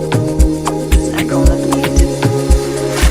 Zach on the beat.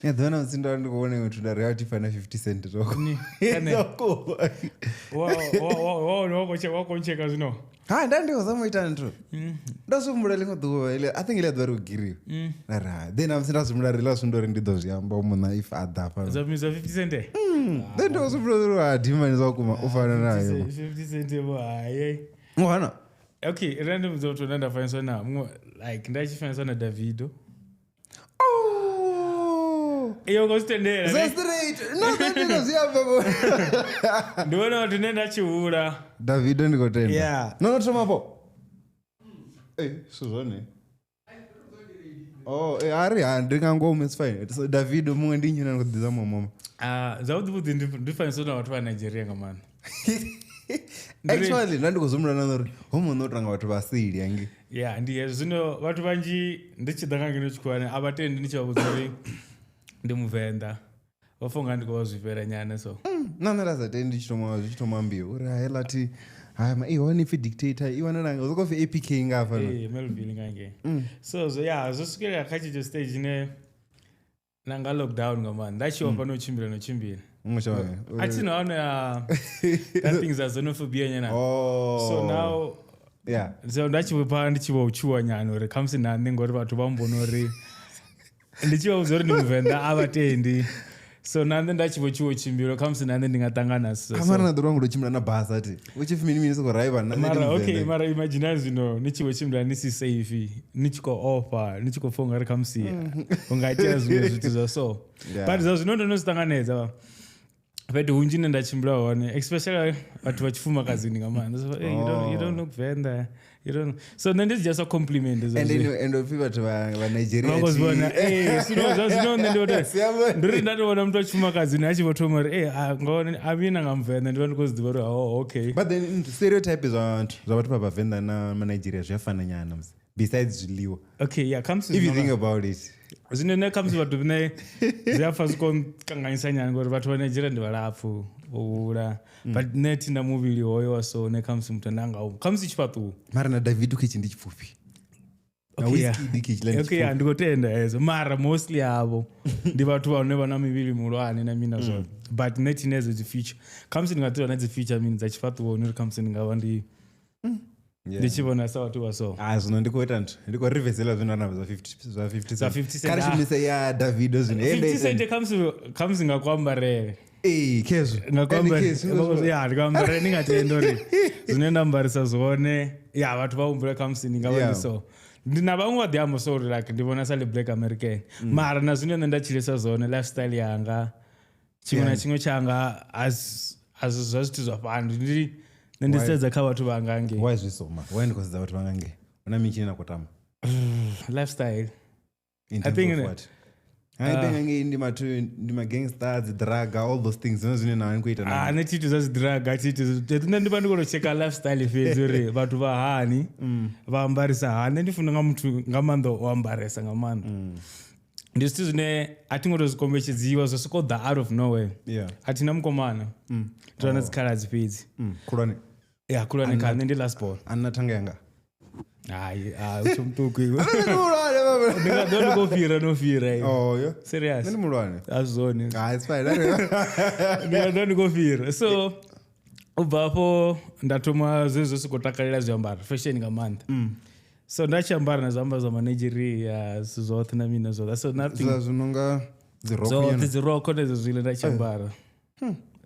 Ya ḓuvha na musi ndo ndi khou vhona iṅwe thunda ri a thi fana 50 cent toko. Ni, kane. Toko. Wa khou ntsheka zwino Ha nda ndi khou zama u ita nthu. Ndo zwi humbula ḽiṅwe ḓuvha ile I think ile ḓuvha ri u giriwa. Nda ri ha then na musi nda zwi humbula ri ḽa zwi ndo uri ndi ḓo zwi amba muṋa if a ḓa fhano. zwa zwa 50 cent Then ndo zwi humbula uri ha dimani zwa vhukuma u fana nayo. 50 cent vho hayi Ngwana. Okay, nṋe ndi vhudza muthu une nda fanyiswa na muṅwe like nda tshi fanyiswa na Davido. Oh. Iyo ngo zwi tendela Zwa ne? straight. No, then ndi khou zwi amba vho. Ndi vhona vhathu nṋe nda tshi hula. Davido ndi khou tenda. Yeah. No no thoma afho. Eh, si zwone. Oh, eh, ari ha ndi nga ngomu it's fine. So Davido muṅwe ndi nnyi une ndi khou ḓisa muṅwe. Ah, zwavhuḓi vhuḓi ndi fanyiswa na vhathu vha Nigeria nga maanḓa. Actually nda ndi khou zwi humbula na uri ho muṋe u tanga vhathu vha seli hangi. Ya ndi hezwo zwino vhathu vhanzhi ndi tshi ḓa nga ngeno tshikhuwani a vha tendi ndi tshi vha vhudza uri ndi muvenḓa. Vha pfha unga ndi khou vha zwifhela nyana so. Na nṋe nda sa tendi tshi thoma zwi tshi thoma ambiwa uri ha heiḽa thi ha ma i hone ipfi dictator i wanala nga soko pfi APK nga hafha. Ee, Melville nga ngei. So zwo ya zwo swikelela kha tshetsho stage ine na nga lockdown nga maanḓa nda tshi ofha no tshimbila no tshimbila. Muṅwe tsha A thi no ano ya that things are xenophobia nyana. Oh. So now yeah. so nda tshi vhopfa ndi tshi vho tshuwa nyana uri khamusi na nṋe ngori vhathu vha mbona uri ndi tshi vha vhudza uri ndi muvenḓa a vha tendi. So na nṋe nda tshi vho tshuwa u tshimbila khamusi na nṋe ndi nga ṱangana so. Amara na ḓuvha ngo tshimbila na basa thi. U tshi pfi mini mini soko raiva na nṋe ndi Mara okay, Muvenḓa. mara imagine zwino ni tshi vho tshimbila ni si safe, ni tshi khou ofha, ni tshi khou pfha ungari khamusi hu nga itea zwiṅwe zwithu zwa so. Yeah. But zwa zwino ndo no zwi ṱanganedza vha. Fhethu hunzhi nṋe nda tshimbila hone, especially vhathu vha tshifumakadzini nga maanḓa. So, hey, you don't look Venḓa. You don't. So nṋe ndi zwi dzhia sa compliment hezwo And zwithu. anyway, and upfi vhathu vha Nigeria. Vha khou zwi vhona, eh, zwino zwa zwino nṋe ndi vho tou- Siyabona. ndi uri nda to vhona muthu wa tshifumakadzini a tshi vho thoma uri eh, ah, ngoho a mina nga muvenḓa ndi vha ndi khou zwi ḓivha uri oh, okay. But then stereotype zwa vhathu zwa vhathu vha Vhavenḓa na ma Nigeria zwi a fana nyana musi. Besides zwiḽiwa. Okay, yeah, khamusi If you zwino think about it. Zwino nṋe khamusi vhathu vhane zwi a pfa zwi khou kanganyisa nyana ngori vhathu vha Nigeria ndi vhalapfu vho hula but nṋe thi na muvhili hoyo wa so nṋe khamusi muthu ane anga u khamusi tshifhaṱuwo. Mara na Davido kitchen ndi tshipfufhi. Na Okay, yeah. Wizkid kitchen ndi Okay, yeah, ndi khou tenda hezwo mara mostly havho ndi vhathu vhane vha na mivhili muhulwane na mina zwone but nṋe thi na hedzo dzi feature khamusi ndi nga ḓi vha na dzi feature mini dza tshifhaṱuwo uri khamusi ndi nga vha ndi ndi tshi vhona sa vhathu vha so. Ah, zwino ndi khou ita nthu. Ndi khou reversela zwino na zwa 50 zwa 50 Zwa 50 cent, Kha ri ah. shumise ya Davido zwino. Hey, 50 cent khamusi nga kuambarele. Eh, khezwo. Nga And kuambarele. khezwo. Ya, ndi kuambarele ndi nga tenda uri zwine nda ambarisa zwone ya vhathu vha humbule khamusi ndi nga vha ndi Yeah. so. Ndi na vhaṅwe vha ḓi amba so uri like ndi vhona sa ḽi black American. Mara na zwine nṋe nda tshilisa zwone lifestyle yanga tshiṅwe na tshiṅwe tshanga as zwa zwithu zwa fhano ndi nṋe ndi sedza kha vhathu vhanga ngei. Why zwi so ma? Why ndi khou sedza vhathu vhanga ngei? Huna mitshini na khou tama. Lifestyle. In I terms think of ne- what? Hai benga ngei ndi mathu ndi ma gangster dzi drug all those things zwine zwine na ni khou ita na. Ah, nṋe thi iti zwa dzi drug a thi iti nṋe ndi vha ndi khou tou tsheka lifestyle fhedzi uri vhathu vha hani vha ambarisa hani. Nṋe ndi funa nga muthu nga maanḓa u ambaresa nga maanḓa. Ndi zwithu zwine a thi ngo tou zwi kombetshedziwa zwo sokou ḓa out of nowhere. Yeah. A thi na mukomana, ndi wana dzikhaladzi fhedzi. Khulwane. Ya khulwane kha nṋe ndi last born. Anna thanga yanga. Hai, ah, u tshe muṱuku iwe. Nṋe ndi muhulwane baba. Ndi nga ḓo ndi khou fhira no fhira iwe. Oh yo. Serious. Nṋe ndi muhulwane. A zwi zwone. Ah, it's fine. Ndi nga ḓo ndi khou fhira. So u bva hafho nda thoma zwezwo sokou takalela zwiambaro fashion nga maanḓa. So nda tshi ambara na zwiambaro zwa Manigeria zwithu zwoṱhe na mina zwoṱhe. So nothing Zwa zwi nonga dzi rock zwoṱhe nyana. dzi rokho na zwiḽa nda tshi ambara.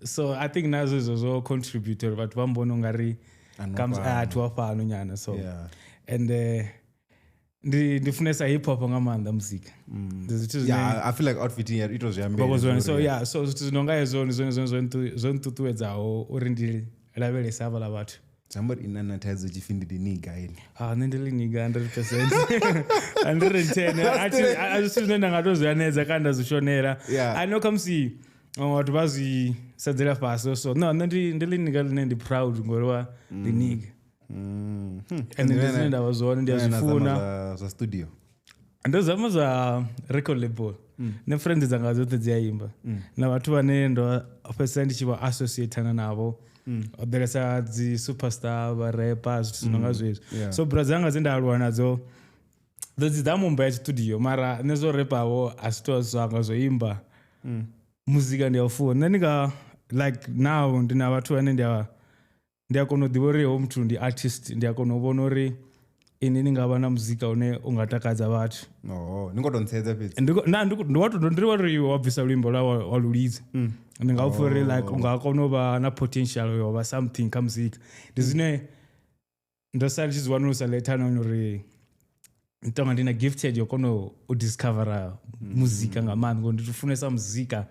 So I think nazwo izwo zwo contribute uri vhathu vha mbone ungari Ano comes fhano. a thi wa fhano nyana. So Yeah. and ndi funesa hip hop nga maanḓa muzika. Ndi zwithu zwine Yeah, I feel like outfit ya ito zwi vha khou zwone. So yeah, so zwithu zwi no nga hezwo ndi zwone zwone zwo nṱuṱuwedzaho uri ndi lavhelese havhaḽa vhathu. Zwi amba uri ina na thaidzo tshipfi ndi liniga ini. Ah, nṋe ndi liniga 100%. 110. A thi a zwithu zwine nda nga to zwi hanedza kana nda zwi shonela. Yeah. I know khamusi vhaṅwe vhathu vha zwi sedzela fhasi so no nṋe ndi liniga ḽine ndi proud ngori wa liniga. And ndi zwine nda vha zwone ndi a zwi funa. Zwa studio. Ndo zama zwa record label. Nṋe friends dzanga dzoṱhe dzi a imba. Na vhathu vhane ndo fhedzisela ndi tshi vha associatana navho. O ḓalesa dzi superstar vha rapper zwithu zwi no nga zwezwo. Yeah. So bra dzanga dze nda aluwa nadzo dzo dzi ḓa mumba ya studio mara nṋe zwo repaho a si to zwanga zwo imba. Muzika ndi a u funa. Nṋe ndi nga like now ndi na vhathu vhane ndi a kona u ḓivha uri hoyu muthu ndi artist, ndi a kona u vhona uri ini ni nga vha na muzika une u nga takadza vhathu. Oh, ni ngo to ntsedza fhedzi. Ndi wa uri wa bvisa luimbo lwa wa lulidza. Ndi nga upfa uri like u nga kona u vha na potential yo vha something kha muzika. Ndi zwine ndo sala ndi tshi zwi wanulusa later on uri ntonga ndi na gifted yo kona u discovera muzika nga maanḓa ngori ndi funesa muzika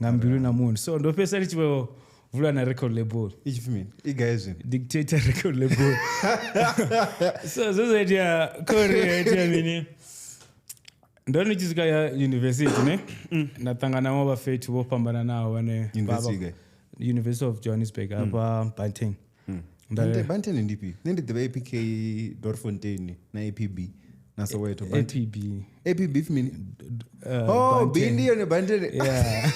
nga mbilu na munhu. So ndo fhedzisela ndi tshi vho vula na record label. I tshi pfi mini? I gai zwino? Dictator record label. So zwo itea khori itea mini? Ndo ndi tshi swika ya university ne nda ṱangana na vha fhethu vho fhambananaho vhane University gai? University of Johannesburg hafha Banteng. Banteng ndi ifhio? Nṋe ndi ḓivha APK Doornfontein na APB na Soweto. APB. APB pfi mini? Oh, B ndi yone Banteng. Yeah.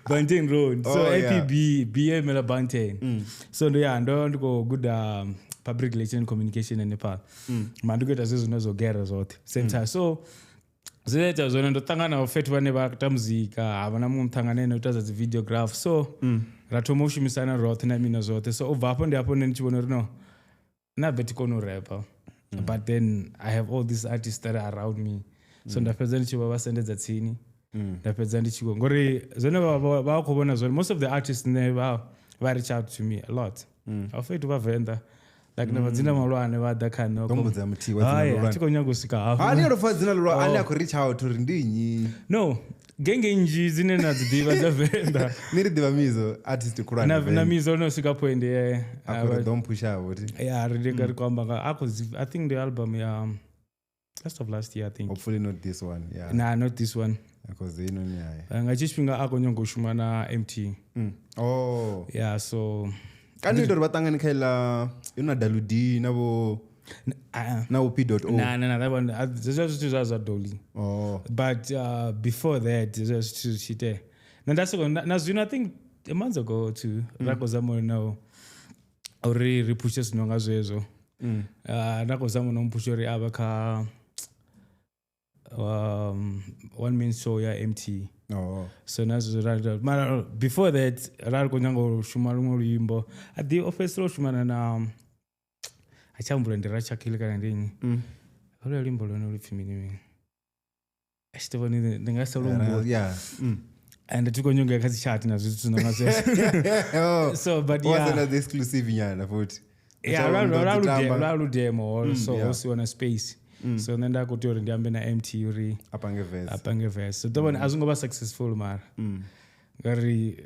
Banteng Road. So Oh, yeah. APB B emela Banteng. So ndo ya ndo ndi khou guda public relation and communication hanefha. Mara ndi khou ita zwezwo zwine zwo gera zwoṱhe same time. So zwine ita zwone ndo ṱangana na fhethu vhane vha ita muzika, ha vha na muṅwe muṱhangana ene u ita zwa dzi videograph. So ra thoma u shumisana roṱhe na mina zwoṱhe. So u bva hafho ndi hafho nṋe ndi tshi vhona uri no na be thi koni u rapper. But then I have all these artists that are around me. So nda fhedza ndi tshi vha vha sendedza tsini. Nda fhedza ndi tshi ngori zwone vha khou vhona zwone most of the artists ne vha reach out to me a lot. A fhethu vha Venḓa like na madzina mahulwane vha ḓa kha nṋe. Ndo mbudza muthihi wa dzina Hai, a ḽihulwane. thi khou nyaga u swika hafho. Hani ro pfa dzina ḽihulwane ane a khou reach out uri ndi nnyi? No, genge nnzhi dzine na dzi ḓivha dza Venḓa. Nṋe ndi ḓivha Mizo artist khulwane Na Mizo no swika point ye. A khou ri ḓo mphusha vho thi. Yeah, ri ndi ri khou amba nga a khou I think the album ya last of last year I think. Hopefully not this one. Yeah. Nah, not this one. Because they know me. Nga tshi tshifhinga a khou nyanga u shuma na MT. Oh. Yeah, so Kani ita uri vha ṱangane kha iḽa yo na Daludi na vho na vho P.O. Na na na that one zwezwo zwithu zwa zwa Dolly. Oh. But before that zwezwo zwithu zwi tshi itea. Na nda soko na zwino I think a month ago too ra khou zama uri na uri ri phushe zwino nga zwezwo. Nda khou zama no mphusha uri a vha kha one man show ya MT. Oh. So nazwo mara before that ra ri khou nyanga u shuma luṅwe luimbo. A ḓi o fhedzisela u shumana na a tsha humbula ndi Rachakhili kana ndi nnyi. Holuya luimbo lwone lu pfi mini mini. A tshi tou ndi nga sa luhumbula. Yeah. And thi khou nyanga kha dzi chat na zwithu zwino nga zwezwo. So but yeah. Wasena the exclusive nyana futhi. Yeah, lwa lu demo so ho siwa na space. So nṋe nda khou tea uri ndi ambe na MT uri apange verse. Apange verse. So ḓo vhona a zwi ngo vha successful mara. Ngari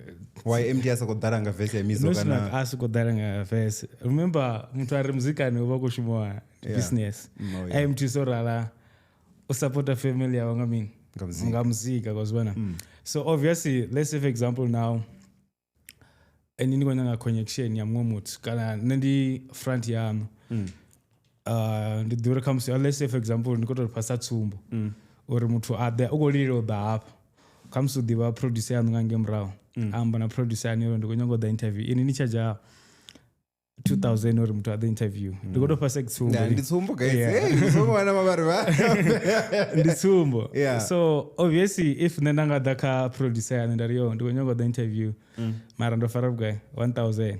why MT a sa khou ḓala nga verse ya Mizo kana a si khou ḓala nga verse. Remember muthu a re muzikani u vha khou shuma business. MT so rala u supporta family yawe nga mini. Nga muzika. Nga muzika kwa zwivhona. So obviously, let's say for example now, eni ni khou nyanga connection ya muṅwe muthu kana nṋe ndi front yaṋu, ndi ḓivha uri khamusi, let's say for example, ndi khou tou fhasa tsumbo uri muthu a ḓe u khou lilela u ḓa hafha, khamusi u ḓivha producer yaṋu nga ngei murahu, a amba na producer yaṋu uri ndi khou nyanga u ḓa interview, ini ni charge 2000 uri muthu a ḓe interview. Ndi khou tou fhasa tsumbo. Yeah, ndi tsumbo guys. Yeah. Hey, songo vhana mavhari vha. Ndi tsumbo. Yeah. So obviously if nṋe nda nga ḓa kha producer yaṋu nda ri yo ndi khou nyanga u ḓa interview, mara ndo fara vhugai 1000,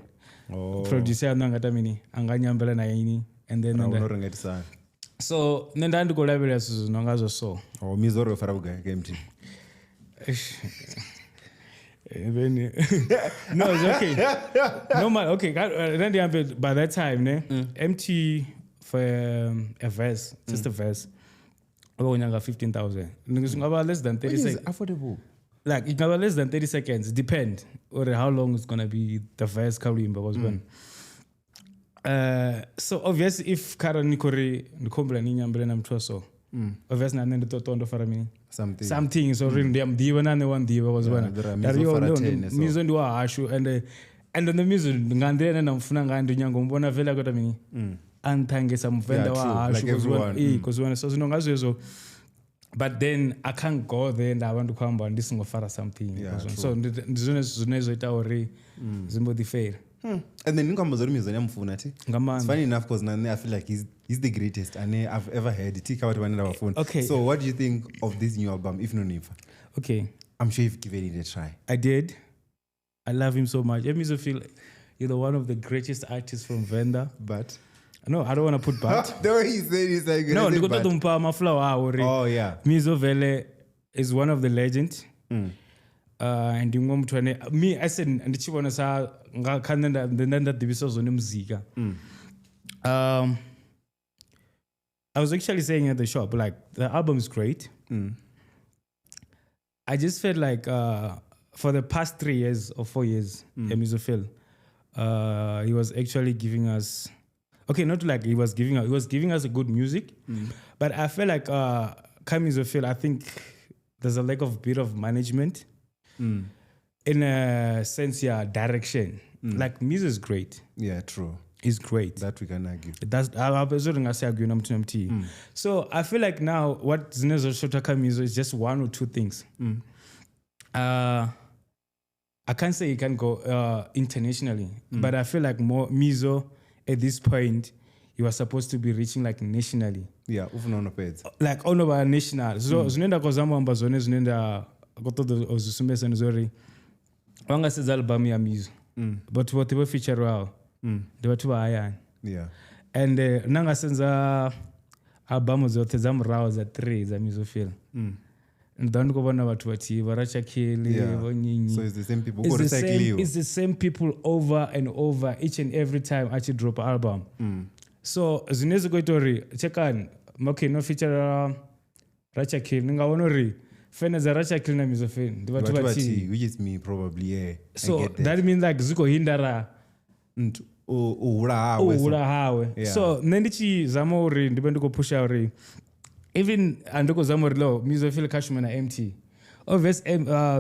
Oh. producer yaṋu anga ita mini? Anga nyambela na ini and then Ra vhona uri nga itisani. So nṋe nda ndi khou lavhelela zwithu zwi no nga zwo so. Oh, Mizo uri o fara vhugai ka MT? Eish. Then no, it's okay. No man, okay. Then the by that time, ne, MT for a verse, just a verse, oh, nyanga 15,000. Ngaba less than 30 Which is seconds. affordable. Like it ngaba less than 30 seconds, depend or how long it's gonna be the verse kalimba was when. So obviously if Karen Nikori ndikhombela ni nyambele na muthu so. Obviously na nṋe ndi ṱoḓa ndo fara mini? Something. Something so really ndi amdiwa na nṋe wa nḓivha was Yeah, vhona. there are Nda ri, Mizo yo, fara no, 10, so. Mizo ndi wa hashu and the Mizo nga nḓila ine nda mufuna ngayo ndi nyanga u muvhona vele a khou ita mini, a nthangisa muvenḓa Yeah, wa true. hashu, Like 'cause vhona- everyone. ee, 'cause vhona, so zwino nga zwezwo, but then I can't go there nda vha ndi khou amba ndi songo fara something. Yeah, 'Cause true. so ndi zwone zwithu zwine zwo ita uri zwi mbo ḓi fail. And then ningamba zori Mizo ndiyamfuna thi. Nga maanḓa. It's funny enough because nane I feel like he's the greatest ane I've ever heard. Thi kha vhathu vhane nda vha funa. Okay. So what do you think of this new album if no nipfa? Okay. I'm sure you've given it a try. I did. I love him so much. Mizo feel you're the one of the greatest artists from Venda. But No, I don't want to put but. the way he said it's like No, say ndi khou but. ṱoḓa u mpha mafulawa awe uri Oh yeah. Mizo vele is one of the legend. Ndi muṅwe muthu ane me I said ndi tshi vhona sa nga kha nṋe nda nda ḓivhisa zwone muzika. I was actually saying at the shop, like the album is great. I just felt like for the past 3 years or 4 years, Mizo Phil, he was actually giving us, okay, not like he was giving us, he was giving us a good music, but I feel like Mizo Phil, I think there's a lack of bit of management in a sense, yeah, direction. Like Mizo is great, Yeah, true. he's great. That we can argue. That's I So I feel like now what zwine zwo shotha kha Mizo is just one or two things. I can't say he can go internationally, but I feel like more Mizo at this point he was supposed to be reaching like nationally. Yeah, ufuna ono fhedza. Like all over national. So zwine nda khou zama u amba zwone zwine nda khou ṱoḓa u zwi sumbedzisa ndi zwori vha nga sedza album ya Mizo. Vhathu vhoṱhe vho featurewaho ndi vhathu vha hayani. Yeah. And na nga sedza albamu dzoṱhe dza murahu dza 3 dza Mizo Phil, ndi ḓo vha ndi khou vhona vhathu vhathihi vho Ratshakheli, Yeah. vho Nyinyi. So it's the same people. It's Go the same, recycle. it's the same people over and over each and every time a tshi drop album. So zwine zwi khou ita uri tshekani, okay, no feature Ratshakheli, ni nga vhona uri fene dza Ratshakheli na Mizo Phil ndi vhathu Vhathu vhathihi. vhathihi, which is me probably, yeah. So I get that. that means like zwi khou hindara U hula hawe. u hula hawe. Yeah. So nṋe ndi tshi zama uri ndi vhe ndi khou phusha uri even a ndi khou zama uri lo Mizo Phil kha shume na MT. Obvious,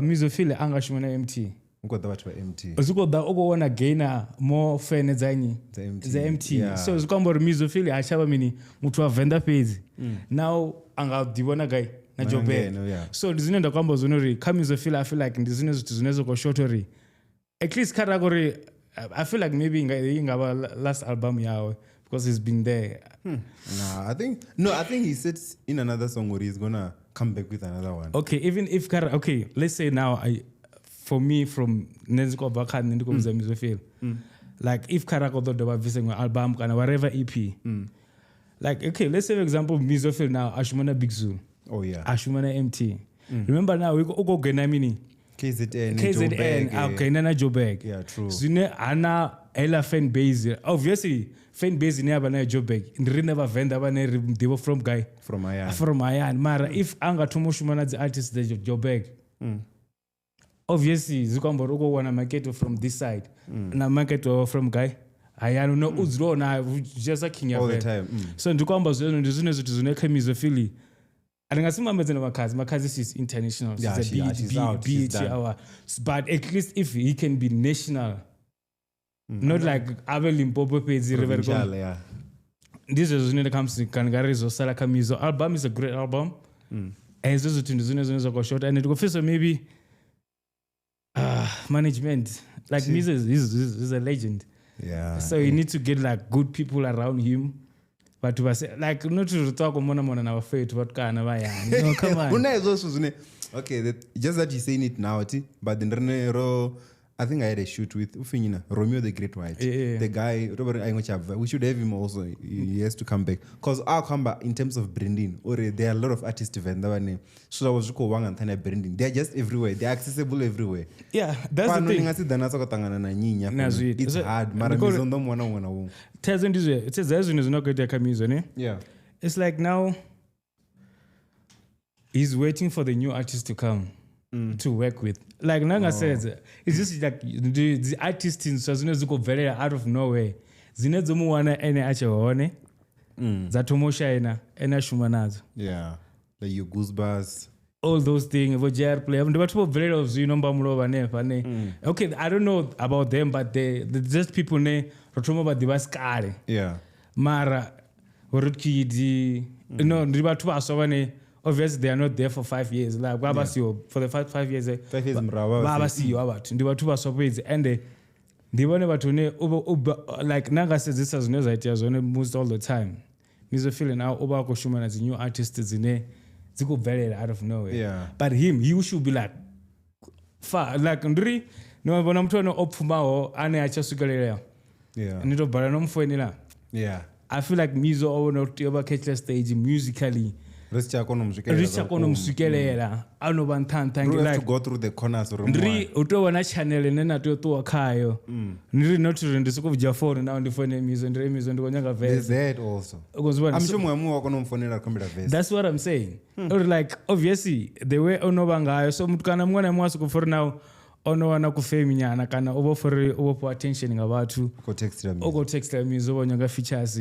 Mizo Phil a nga shume na MT. U khou ḓa vhathu vha MT. Zwi khou ḓa u khou wana gainer more fene dza nnyi? Dza MT. Dza MT. Yeah. So zwi khou amba uri Mizo Phil ha tsha vha mini muthu wa Venḓa fhedzi. Now a nga ḓivhona gai na Na Joburg. ngeno, yeah. So ndi zwine nda khou amba zwone uri kha Mizo Phil I feel like ndi zwine zwithu zwine zwa khou short uri at least kha ra uri I feel like maybe i nga vha last album yawe because he's been there. Nah, I think he said in another song where he's gonna come back with another one. Okay, even if kara, okay, let's say now I for me from nṋe ndi khou bva kha nṋe ndi khou vhudza Mizo Phil. Like if kara khou ḓo dovha bvisa iṅwe album kana whatever EP. Like okay, let's say for example Mizo Phil now a shuma na Big Zulu, Oh yeah. a shuma na MT. Remember now we go gaina mini KZN, KZN Joburg, a gaina na Joburg. Yeah, true. Zwine hana heiḽa fan base. Obviously fan base ine ya vha nayo Joburg ndi riṋe vhavenḓa vhane ri ḓivha from guy From Ayana. from hayani. Mara if a nga thoma u shuma na dzi artist dza Joburg, obviously zwi khou amba uri u khou wana market from this side na market from guy hayani une u dzula na dzhia sa king ya All the vele. time. So ndi khou amba zwezwo ndi zwine zwithu zwine kha Mizo Phil And nga simambedze na Makhadzi. Makhadzi is international. Yeah, she's a she's out. She's BET done. hour. But at least if he can be national, not like ave Limpopo fhedzi ri vhe ri khou- Provincial, yeah. Ndi zwezwo zwine khamusi kana nga ri zwo sala kha Mizo. Album is a great album. Hezwo zwithu ndi zwine zwa khou shota, and ndi khou pfisa maybe management. Like Mizo is a legend. Yeah. So you need to get like good people around him. But to say like not to talk mona mona na vafethu vatukana va yani. No, come on. Huna hezwo zwithu zwine okay, just that he's saying it now, but the ro I think I had a shoot with Ufinyina, Romeo the Great White. Yeah. The guy, we should have him also. He has to come back. Because our come in terms of branding, or there are a lot of artists even so I was branding. They are just everywhere. They are accessible everywhere. Yeah, that's the thing. It's hard. Yeah. It's like now he's waiting for the new artist to come. To work with. Like Nanga says, it's just like the artists in very out of nowhere. Zine dzomuwana ene ache hone. Zatomoshaina ene ashuma nadzo. Yeah. Like your goosebumps. All those things. Vo JR play. Ndi vhathu vho bvelela zwino mba mulovha hanefha ne. Okay, I don't know about them, but they just people ne ro thoma vha ḓivha sikale. Yeah. Mara Rutkidi, no, ndi vhathu vhaswa vhane obviously they are not there for 5 years. Like for the 5 years. 5 years murahu. Vha siho vhathu. Ndi vhathu vhaswa fhedzi and ndi vhone vhathu ne like nanga sedzisa zwine zwa itea zwone most all the time. Mizo feeling now u vha khou shuma na dzi new artists dzine dzi khou bvelela out of nowhere. Yeah. But him, he should be like far like ndiri no vhona muthu ane o pfumaho ane a tsha swikelela. Yeah. Ni to bala no mufoinela. Yeah. I feel like Mizo o vhona uri vha catch stage musically. Ri si tsha kona u swikelela a no vha nṱha nṱha ngi like to go through the corners or ndiri u tou vha na channel ine na tea u ṱuwa khayo. Ndi ri not uri ndi soko vhudzia phone now ndi phone Mizo ndi Mizo ndi khou nyaga verse. There's that also. I'm sure muṅwe wa kona u mfonela khombela verse. That's what I'm saying. Or like obviously the way ono vha ngayo so muthu kana muṅwe na muṅwe a soko pfha uri now ono wana ku fame nyana kana o vho fori o vho attention nga vhathu o khou textela Mizo vho nyaga features.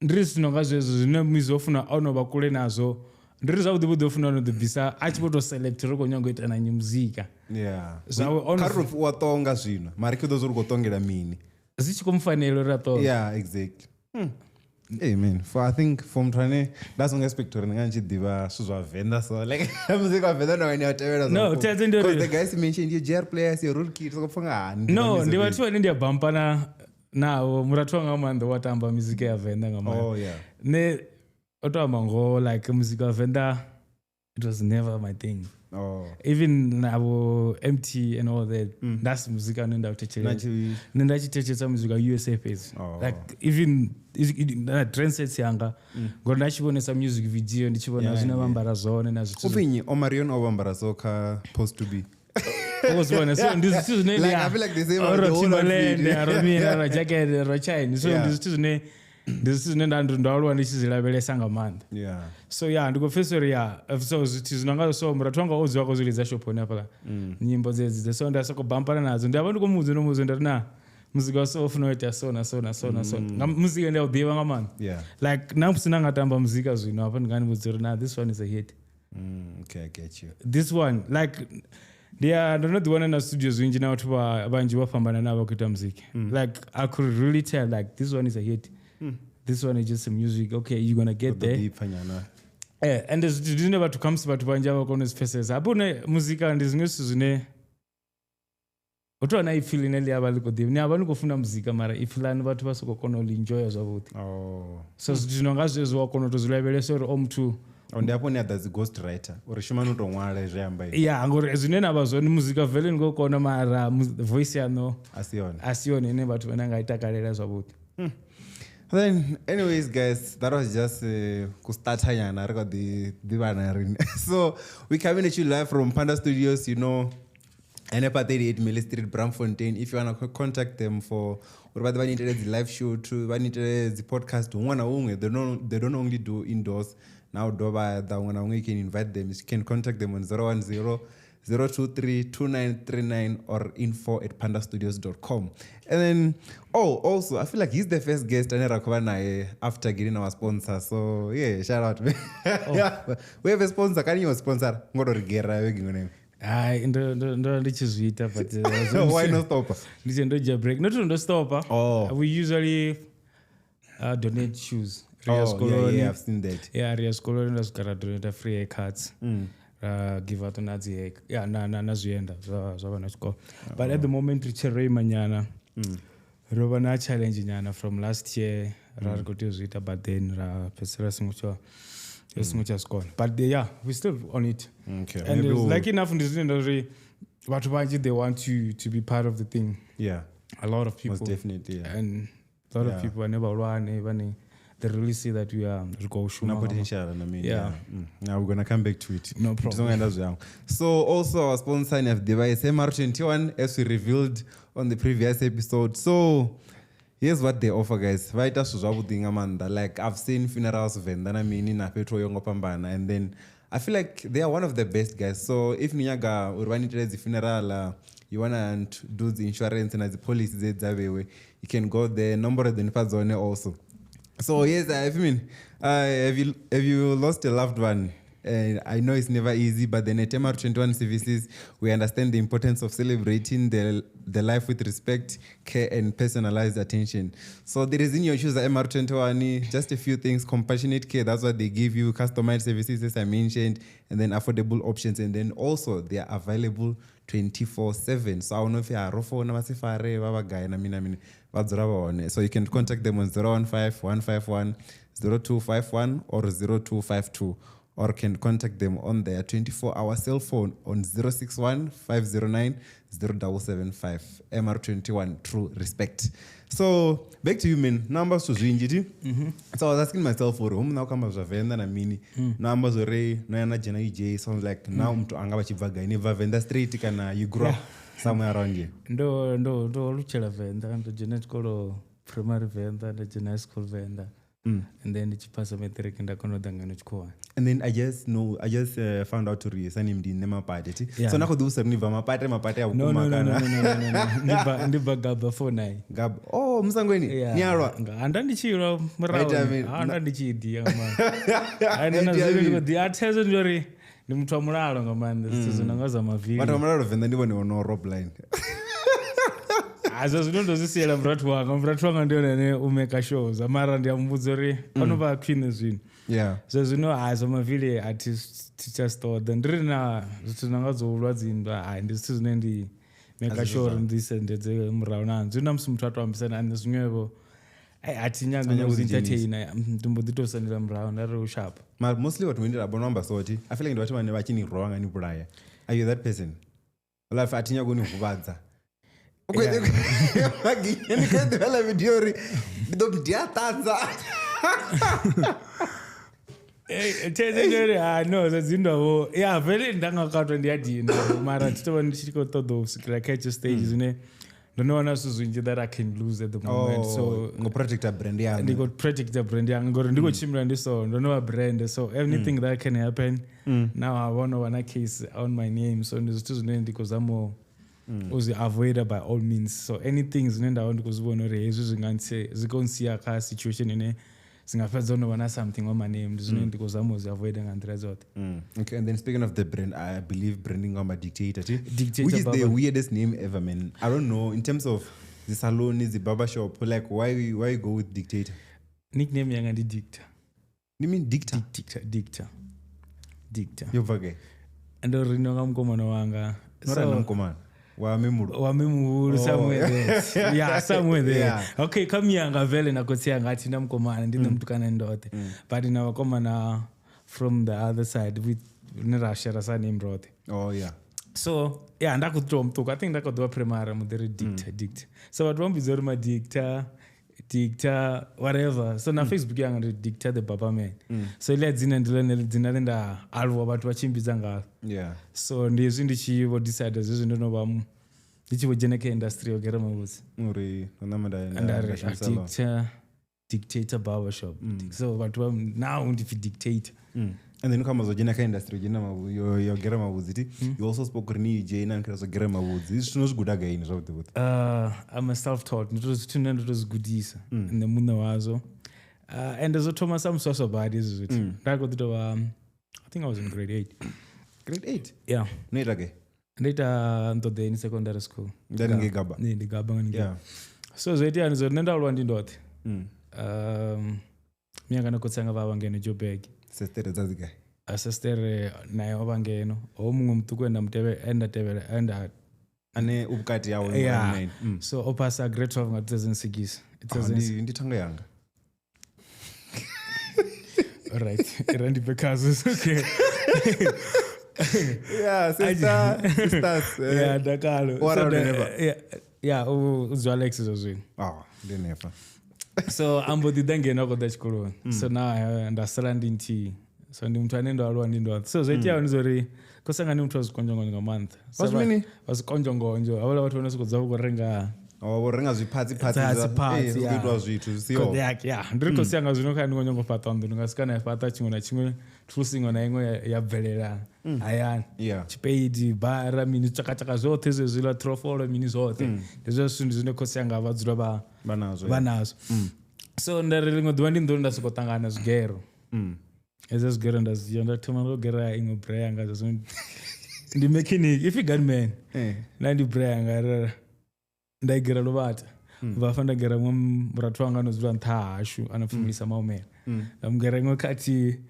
Ndiri zwino nga zwezwo zwine Mizo funa ono vha kule nazwo ndiri zwavhuḓi vhuḓi funa ono ḓi bvisa a tshi vho to select ri khou nyanga u ita na muzika. Yeah. Zwawe ono kha ri wa tonga zwino mara ke ḓo zwo ri khou tongela mini zwi tshi khou mufanela uri a tonga. Yeah, exactly. Hey man, for I think for mthane that's on expect uri nga tshi ḓivha zwithu zwa Venḓa so like muzika wa Venḓa no ine a tevhela zwa. No, tedze ndi uri the guys mentioned your JR players, your role kids so pfanga hani. No, ndi vhathu vhane ndi a bampana nawo murathu wanga maanḓa wa tamba muzika ya Venḓa nga maanḓa. Oh yeah. Ne o to amba ngo like muzika wa Venḓa it was never my thing. Oh. Even nabo MT and all that. That's muzika nne nda thetshelesa. Nne nda tshi thetshelesa muzika USA fhedzi. Like even na trend yanga ngori nda tshi vhonesa music video ndi tshi vhona zwine vha ambara zwone na zwithu. Upfinyi Omarion o ambara so kha post to be. So ndi zwithu zwine like I feel like the same the whole outfit. Ro jacket ro chain so ndi zwithu zwine ndo aluwa ndi tshi zwi lavhelesa nga maanḓa. Yeah. So yeah ndi khou pfesa uri yeah so zwithu zwino nga so murathu wanga o dzula khou zwi lidza shophoni hafhaḽa nyimbo dzedzi so nda soko bampana nadzo ndi avha ndi khou muvhudza no muvhudza nda ri na muzika wa so ufuna u ita so na so na so na so nga muzika ndi a u ḓivha nga maanḓa. Yeah. Like na musi na nga tamba muzika zwino hafha ndi nga ni vhudza uri na this one is a hit. Okay, I get you. This one like yeah, ndo no ḓiwana na studio zwinzhi na vhathu vhanzhi vho fhambana na vha khou ita muzika. Like I could really tell like this one is a hit. This one is just some music. Okay, you're gonna get there. Yeah, and zwine vhathu khamusi vhathu vhanzhi a vha kona u zwi pfesesa. Hafho hune muzika ndi zwiṅwe zwithu zwine hu tou vha na ipfhi ḽine ḽi a vha ḽi khou ḓivha. Ni a vha ni khou funa muzika mara ipfhi ḽanu vhathu vha sokou kona u ḽi enjoya zwavhuḓi. Oh. So zwithu zwino nga zwezwo wa kona u tou zwi lavhelesa uri o muthu ndi hafho ni a ḓa dzi ghost writer uri shuma no to ṅwala zwi amba ini. Yeah, ngori zwine na vha zwone muzika vele ni khou kona mara voice yaṋu a si yone ine vhathu vhane nga i takalela zwavhuḓi. Then anyways guys, that was just ku starta nyana ri kha ḓi ḓivhana rine. So we coming at you live from Panda Studios, you know, Enepa 38 Millie Street, Braamfontein. If you want to contact them for uri vha ḓe vha ni itele dzi live shoot, vha ni itele dzi podcast huṅwe na huṅwe. They don't only do indoors. Now dovha ḓa huṅwe na huṅwe, you can invite them. You can contact them on 010 023 2939 or info@pandastudios.com. And then, oh, also, I feel like he's the first guest ane ra khou vha naye after getting our sponsor. So, yeah, shout out. Yeah, we have a sponsor. Can you sponsor? Ngoto ri gera vhege iṅwe na iṅwe. Hai, ndo ndi tshi zwi ita, but Why not stop? Ndi tshi ndo dzhia break. Not ndo stopa. Oh. We usually donate shoes. Ri ya Oh, yeah, zwikoloni. yeah, I've seen that. Yeah, ri ya zwikoloni nda swika ra donate free haircuts. Ra give out na dzi hair, yeah, na zwienda zwa vhana tshikolo. But at the moment ri tshi ro ima nyana. Ro vha na challenge nyana from last year. Ra ri khou tea u zwi ita, but then ra fhedzisela ri songo tsha zwi kona. But yeah, we still on it. Okay. And maybe it's like enough ndi zwine nda uri vhathu vhanzhi they want to be part of the thing. Yeah, A lot of people. most definitely. Yeah. And a lot of people vhane vhahulwane vhane they really see that we are ri khou shuma Na nga potential, I mean, Yeah. yeah. Now we're gonna come back to it. No problem. Songa enda zwangu. So also our sponsor in device MR21, as we revealed on the previous episode. So here's what they offer, guys. Va ita zwithu zwavhuḓi nga maanḓa. Like I've seen funerals Venḓa na mini na fhethu ho yaho nga u fhambana, and then I feel like they are one of the best guys. So if ni nyaga uri vha ni itele dzi funeral, you wanna do the insurance na dzi policy dze dza vhewe, you can go there. Nomboro ḓo ni fha dzone also. So yes, I mean, have you lost a loved one? I know it's never easy, but then at MR21 Services, we understand the importance of celebrating the life with respect, care, and personalized attention. So there is in your shoes at MR21, just a few things: compassionate care, that's what they give you, customized services, as I mentioned, and then affordable options. And then also they are available 24/7. So I don't know if you are phone, ba se fare, ba ba gae, na mina, mina, ba dzula ba hone. So you can contact them on 015 151 0251 or 0252, or can contact them on their 24-hour cell phone on 061 509 0775. MR21, true respect. So back to you, man. Namba zwithu zwinzhi ti. So I was asking myself uri hu muna khou amba zwa Venḓa na mini. No amba zwo ri no ya na dzhena UJ. So I was like, now muthu anga vha tshi bva gai? Ni bva Venḓa straight kana you grew up somewhere around here? Ndo alutshela Venḓa, ndo dzhena tshikolo primary Venḓa, nda dzhena high school Venḓa. And then ndi tshi phasa matric nda kona u ḓa ngeno tshikhuwani. And then I just found out uri surname ndi nṋe Mapate ti. Yeah. So na khou ḓivhudzisa uri ni bva Mapate, Mapate ya No, vhukuma no, no, no, kana no, no, no, no. Ndi bva Gaba 49. Gab. Oh, Musangweni. Yeah. Ni alwa. Anda ndi tshi lwa Right, I mean, murahu. Anda ndi tshi dia nga maanḓa. Ai, na Right, I zwino ndi mean. khou ḓi a thezo ndi uri ndi muthu wa mulalo nga maanḓa, zwithu zwi no nga zwa mavili. Vhathu vha mulalo Venḓa ndi vhone vho no rob line. Ah, zwa zwino ndo zwi siela murathu wanga. Murathu wanga ndi hone ane u maker sure zwa, mara ndi a muvhudza uri ono vha khwine zwino. Zwa zwino ha zwa mavili a thi tsha zwi ṱoḓa. Ndi ri na zwithu zwi nonga zwo ulwa dzinndwa, hai, ndi zwithu zwine ndi maker sure uri ndi sendedze murahu na zwino na musi muthu a to ambisa na nṋe zwiṅwevho, ai, a thi nyagi nyagi na u u zwi ḓidzhenisa. entertainer, ndi mbo ḓi tou sendela murahu nda ri u sharp. Mara mostly vhathu vhane nda vhona amba so thi, I feel like ndi vhathu vhane vha tshi ni rwa nga ni vhulaya. Are you that person? Life a thi nyagi u ni huvhadza. Maginya ndi khou ḓivha ḽa video uri ndi ḓo ndi a ṱanza. Thaidzo ndi uri, ah, no, zwa dzinndwa vho, ya vele nda nga katwa ndi a dina, mara thi tovha ndi tshi khou ṱoḓa u swikela kha hetsho stage zwine ndo no wana zwithu zwinzhi that I can lose at the moment. So ngo protector brand yaṋu. Ndi khou protecta brand yanga ngori ndi khou tshimbila ndi so ndo no vha brand, so anything that can happen now I wanna vha na case on my name, so ndi zwithu zwine ndi khou zama u zwi avoida by all means. So anything zwine nda vha ndi khou zwi vhona uri hezwi zwi nga zwi khou ntsia kha situation ine zwi nga fhedza no vha na something on my name, ndi zwine ndi khou zama u zwi avoida nga nḓila dzoṱhe. Okay, and then speaking of the brand, I believe branding on my dictator, ti? Dictator which is the Baba. weirdest name ever, man. I don't know. In terms of the salon, the barber shop, like why you go with dictator? Nickname yanga ndi Dictor. You mean dictator? Dictor, Dictor, Dictor. Yo bva Ndo ri no nga mukomana wanga. No ra mukomana. Wa memulo. Wa memuhulu somewhere there. Yeah, somewhere there. Yeah. Okay, kha miyanga vele na khotsi yanga athi na mukomana ndi nṋe mutukana ndoṱhe. But na vhakomana from the other side we ne ra share surname roṱhe. Oh yeah. So yeah, nda khou tou muṱuku, I think nda khou ḓovha primary muḓi ri Dictor, Dictor. So vhathu vha mbidza uri madictor, Dictor, whatever. So na Facebook yanga ndi Dictor the Baba Man. So iḽia dzina ndi ḽone dzina ḽe nda aluwa vhathu vha tshi mmbidza ngalo. Yeah. So ndi hezwi ndi tshi vho decide zwezwi ndo no vha ndi tshi vho dzhena kha industry yo gera mavhudzi. Uri no nama nda Nda ri shumisa ḽo. Dictor, Dictator Barbershop. So vhathu vha now ndi pfi Dictator. And then kha zwo dzhena kha industry dzhena yo yo gera mavhudzi ti you also spoke uri ni UJ na kha zwo gera mavhudzi izwi zwino zwi guda gaini zwavhuḓi vhuḓi. I'm a self-taught. Ndi to zwithu nṋe ndo to zwi gudisa nṋe muṋe wazwo. And zwo thoma sa muswaswa badi hezwi zwithu. Nda kho ḓi tou vha, I think I was in grade 8. Grade 8? Yeah. No ita gai? Ndo ita Nṱoḓeni secondary school. Ndani ngei Gaba. Nee, ndi Gaba nga ngei. Yeah. So zwo itea ndi zwo nṋe nda aluwa ndi ndoṱhe. Mianga na khotsi anga vha vha ngeno Joburg. Sestere dza dzi gai? A sestere naye o vha ngeno. Ho muṅwe muṱuku enda mutevhe enda tevhela enda Ane u vhukati hawe Yeah. mm. So o phasa grade 12 nga 2006. Ah, ndi thanga yanga. All right. Randy Bekazo, okay. Yeah, sister, sisters. Yeah, dakalo. What are the never? Yeah, yeah, u dzwa Alex zwo zwino. Ah, ndi never. So ambo ḓi ḓa ngeno a khou ḓa tshikoloni. So now nda sala ndi nthihi. So ndi muthu ane ndo aluwa ndi ndoṱhe. So zwo iteaho ndi zwa uri khosanga ndi muthu wa zwikonzhongonzho nga maanḓa. Wa zwi mini? Wa zwikonzhongonzho. Havhaḽa vhathu vha no sokou dzula vha khou renga Oh, vho renga zwiphatsi-phatsi Phatsi, zwi yeah. itwa zwithu zwi siho. Khod- yeah, yeah. Ndi ri khosi yanga zwino kha ndi khou nyanga u fhaṱa nnḓu, ndi nga swika na fhaṱa tshiṅwe na tshiṅwe, thulusi iṅwe na iṅwe ya bvelela hayani. Yeah. Tshipeidi, bara, mini, tshakatshaka zwoṱhe zwezwiḽa, trofolo, mini zwoṱhe. Ndi zwezwo zwithu zwine khosi yanga vha dzula Vha nazwo, vha nazwo. So nda ri ḽiṅwe ḓuvha ndi nḓuni nda sokou ṱangana na zwigero. Hezwo zwigero nda zwi dzhia nda thoma ndo gera iṅwe bra yanga zwa zwino ndi mechanic, ipfi gunman. Nda ndi bra yanga ra nda i gera luvhata. Ubva hafha nda gera muṅwe murathu wanga ano dzula nṱha ha hashu ano pfi Mulisa Maumela. Nda mu gera iṅwe khathihi.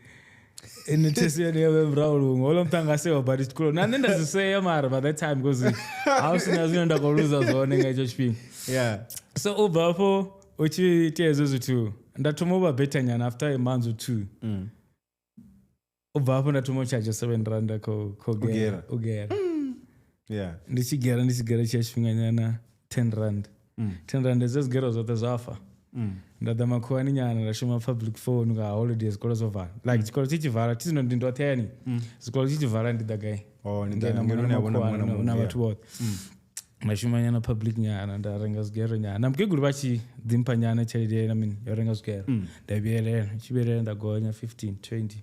Ene thesi yone ya vhe murahu luṅwe. Houḽa muthu anga sewa badi tshikoloni. Na nṋe nda zwi sea mara by that time because ha hu sina zwine nda khou luza zwone nga hetsho tshifhinga. Yeah. So u bva hafho u tshi itea hezwo zwithu nda thoma u vha better nyana after a month or two. U bva hafho nda thoma u charge 7 rand kho gera. U gera. Yeah. Ndi tshi gera tshi tshifhinga nyana 10 rand. 10 rand hezwo zwigero zwoṱhe zwa fa. Nda ḓa makhuwani nyana nda shuma public phone nga holidays zwikolo zwo vala. Like tshikolo tshi tshi vala thi zwino ndi ndoṱhe yani. Zwikolo tshi tshi vala ndi ḓa gai. Oh, ni ḓa Ngena ngeno ni a vhona muṅwe na makhuwani muṅwe, na yeah. vhathu vhoṱhe. Nda shuma nyana public nyana nda renga zwigero nyana. Na mukegulu vha tshi ḓi mpha nyana tshelede na mini yo renga zwigero. Nda vhuyelela, tshi vhuyelela nda gonya 15, 20,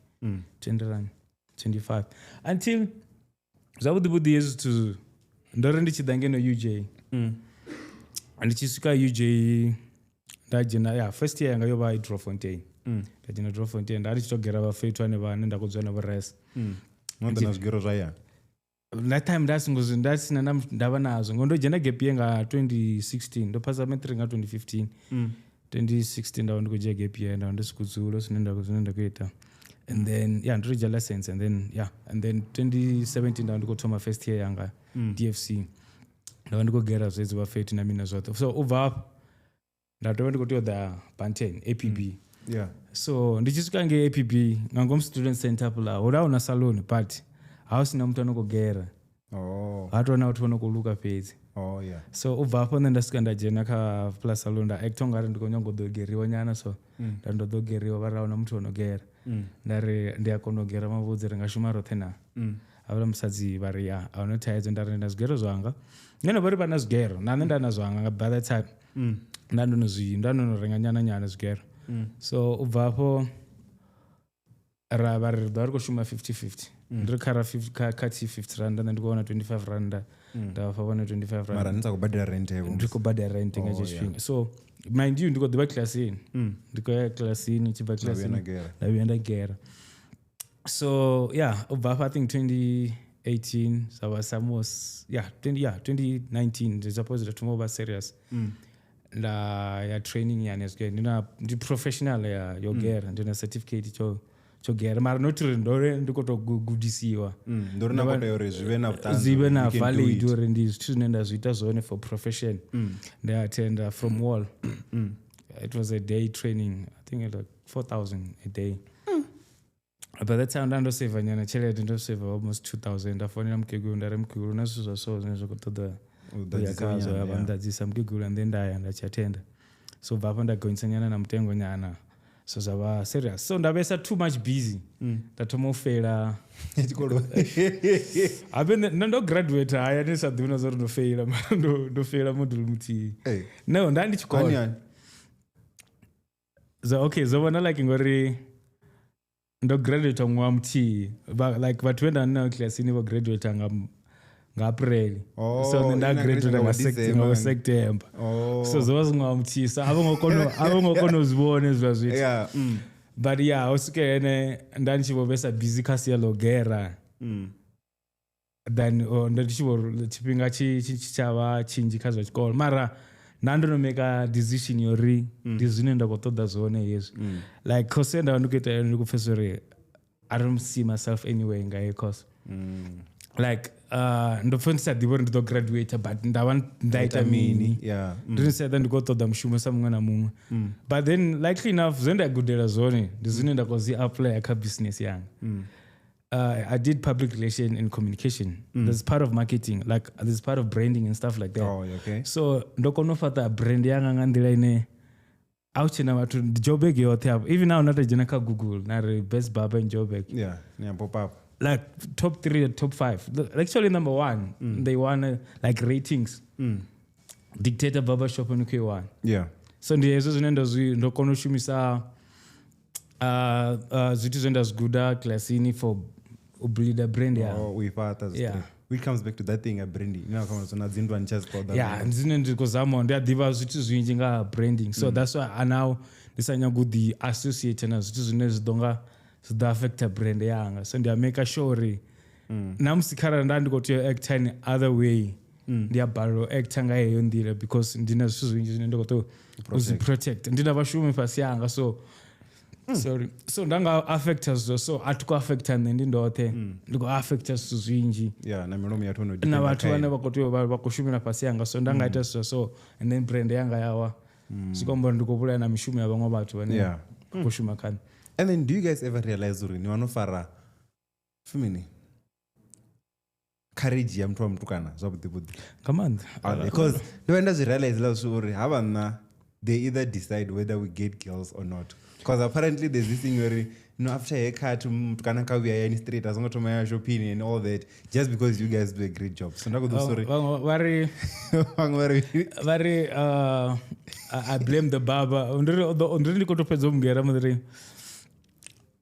20 rand, 25. Until zwavhuḓi vhuḓi hezwi zwithu ndo ri ndi tshi ḓa ngeno UJ. Ndi tshi swika UJ nda dzhena ya first year yanga yo vha i Droffontein. Nda dzhena Droffontein nda ndi tshi to gera vha fhethu hanevha hane nda khou dzula navho res. No ḓa na zwigero zwa hayani. That time nda singo zwi nda sina na ndavha nazwo ngo ndo dzhena gap year nga 2016 ndo phasa matric nga 2015. 2016 nda vha ndi khou dzhia gap year nda vha ndi si khou dzula zwine nda khou ita. And then yeah ndo dzhia license and then yeah and then 2017 nda vha ndi khou thoma first year yanga DFC. Nda vha ndi khou gera zwezwi vha fhethu na mina zwoṱhe. So u bva hafho nda tovha ndi khou tea u ḓa Banten APB. Yeah. So ndi tshi swika ngei APB nga ngomu student center hafhaḽa hu hu na salon but ha hu sina muthu ano khou gera. Oh. Ha tou na vhathu vho no khou luka fhedzi. Oh yeah. So u bva hafho nṋe nda swika nda dzhena kha plus salon nda actor ungari ndi khou nyanga u ḓo geriwa nyana so nda ndo ḓo geriwa vha ri ahuna muthu ono gera. Nda ri ndi a kona u gera mavhudzi ri nga shuma roṱhe na. Havhaḽa musadzi vha ri ya ahuna thaidzo nda ri na zwigero zwanga. Nṋe ndo vha ri vha na zwigero na nṋe nda na zwanga nga by that time. Nda ndo no zwi nda ndo no renga nyana nyana zwigero. So u bva hafho ra vha ri ḓo vha ri khou shuma 50-50. Ndi ri kha ra kha thi 50 rand nṋe ndi khou wana 25 rand nda vha fha vhone 25 rand. Mara ni sa khou badela rent hevho. Ndi khou badela rent nga hetsho tshifhinga. So mind you ndi khou ḓivha kilasini. Ndi khou ya kilasini tshi bva kilasini nda nda vhuya nda gera. So yeah u bva hafha I think 2018 zwa vha some yeah 2019 ndi suppose nda thoma u vha serious. Nda ya training yani ezwe ndi ndi professional ya yo gera ndi na certificate tsho gera mara not uri ndo ndi khou tou gudisiwa. Ndo ri na khou tea uri zwi vhe na vhuṱanzi zwi vhe na valid uri ndi zwithu zwine nda zwi ita zwone for profession. Nda attenda from wall. It was a day training I think it like 4,000 a day. By that time nda ndo save nyana tshelede ndo save almost 2,000 nda fonela mukegulu nda ri mukegulu na zwithu zwa so zwine zwa khou ṱoḓa U u ya khazwo ya vha nḓadzisa mukegulu and then nda ya nda tshi attenda. So bva hafho nda gonyisa nyana na mutengo nyana so zwa vha serious. So nda vhesa too much busy. Nda thoma u feila Tshikolo. Habe nṋe ndo graduate haya ndi sa ḓivhi na zwa uri ndo feila mara ndo feila module muthihi. No nda ndi tshikolo. Hani? So okay zo vhona like ngori Ndo graduate ṅwaha muthihi. Like vhathu vhe nda nao kilasini vho graduate nga April. Oh, So nṋe nda ina graduate graduate nga nga December. Nga September. Oh. So zwo vha zwi ṅwaha muthihi, so a vho ngo kona u zwi vhona hezwiḽa zwithu. Yeah. But yeah, ho swika hene nda ndi tshi vho vhesa busy kha sia ḽo gera. Then ndo ndi tshi vho tshifhinga tshi tsha vha tshinzhi kha zwa tshikolo, mara nda ndo no make decision yori ndi zwine nda khou ṱoḓa zwone hezwi. Like course ye nda vha ndi khou ita yone, ndi khou pfesa uri I don't see myself anywhere nga heyo course. Like ndo pfa ndi sa ḓivhi uri ndi ḓo graduate, but nda vha nda ita mini. Yeah. Ndi ni seḓa ndi khou ṱoḓa mushumo sa muṅwe na muṅwe, but then likely enough zwe nda gudela zwone ndi zwine nda khou zwi applya kha business yanga. I did public relation and communication. There's part of marketing, like there's part of branding and stuff like that. Oh, okay. So ndo kona u fhaṱa brand yanga nga nḓila ine a hu tshena vhathu ndi Joburg yoṱhe afho. Even now na to dzhena kha Google na ri best barber in Joburg, Yeah. Yeah, pop up. like top 3 or top 5, actually number 1, they won like ratings. Dictator Barber Shop on K1. Yeah. So ndi hezwo zwine nda zwi ndo kona u shumisa zwithu zwe nda zwi guda kilasini for u builda brand yanga. Oh, we fata. Yeah. Which comes back to that thing of branding. You know, come on, dzindu and just Yeah, ndi zwine ndi khou zama, ndi a ḓivha zwithu zwinzhi nga ha branding, so that's why I now ndi sa nyagi u ḓi associate na zwithu zwine zwi ḓo nga zwi ḓo affecta brand yanga. So ndi a make sure uri na musi kharali nda ndi khou tea u acta in other way, ndi a balelwa u acta nga heyo nḓila because ndi na zwithu zwinzhi zwine ndi khou tea u zwi protect. Ndi na vhashumi fhasi yanga, so sorry, so nda nga affecta zwithu, so a thi khou affecta nṋe ndi ndoṱhe, ndi khou affecta zwithu zwinzhi Yeah, na milomo ya thono. Na vhathu vhane vha khou tea u vha vha khou shumela fhasi yanga. So nda nga ita zwithu so and then brand yanga yawa, zwi khou amba uri ndi khou vhulaya na mishumo ya vhaṅwe vhathu vhane vha khou shuma kha nṋe. And then do you guys ever realize uri ni wano fara femini courage ya muthu wa mutukana zwavhuḓi vhuḓi? Nga maanḓa. Because ndo vha nda zwi realize la zwi uri ha vhanna they either decide whether we get girls or not, because apparently there's this thing where, you know, after haircut mutukana kha vhuya yani straight a songo thoma ya shopping and all that, just because you guys do a great job. So nda khou ḓo sorry. Vhaṅwe vha ri Vhaṅwe vha ri vha ri I blame the barber. Ndi ri ndi khou tou fhedza u mugera mudiri,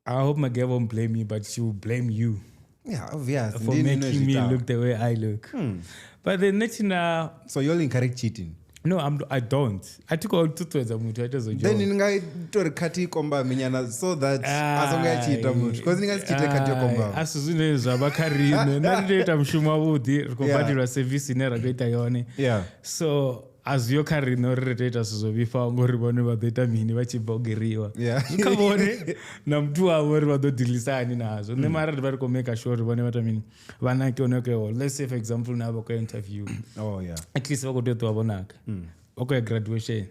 I hope my girl won't blame me, but she will blame you Yeah, obvious. for Ndi nṋe making me zwi itaho. look the way I look. But then next na So you all encourage cheating? No, I don't. I took all ṱuṱuwedza muthu a ite zwo Then ni nga ita uri khathi i kombame nyana so that a songo ya cheata muthu, because ni nga si cheate khathi yo kombama. A si zwine zwa vha kha riṋe. Nṋe ri tea u ita mushumo wavhuḓi, ri khou badelwa service ine ra khou ita yone. So a zwiyo kha riṋe uri ri tea u ita zwithu zwo vhifhaho ngori vhone vha ḓo ita mini vha tshi bva u geriwa. Yeah. Zwi kha vhone na muthu wavho uri vha ḓo dealisa hani nazwo. Nṋe mara ri vha ri khou make sure uri vhone vha ita mini, vha nake hone okay. Let's say for example na vha khou ya interview, Oh yeah. at least vha khou tea u ṱuwa vho naka, vha khou ya graduation.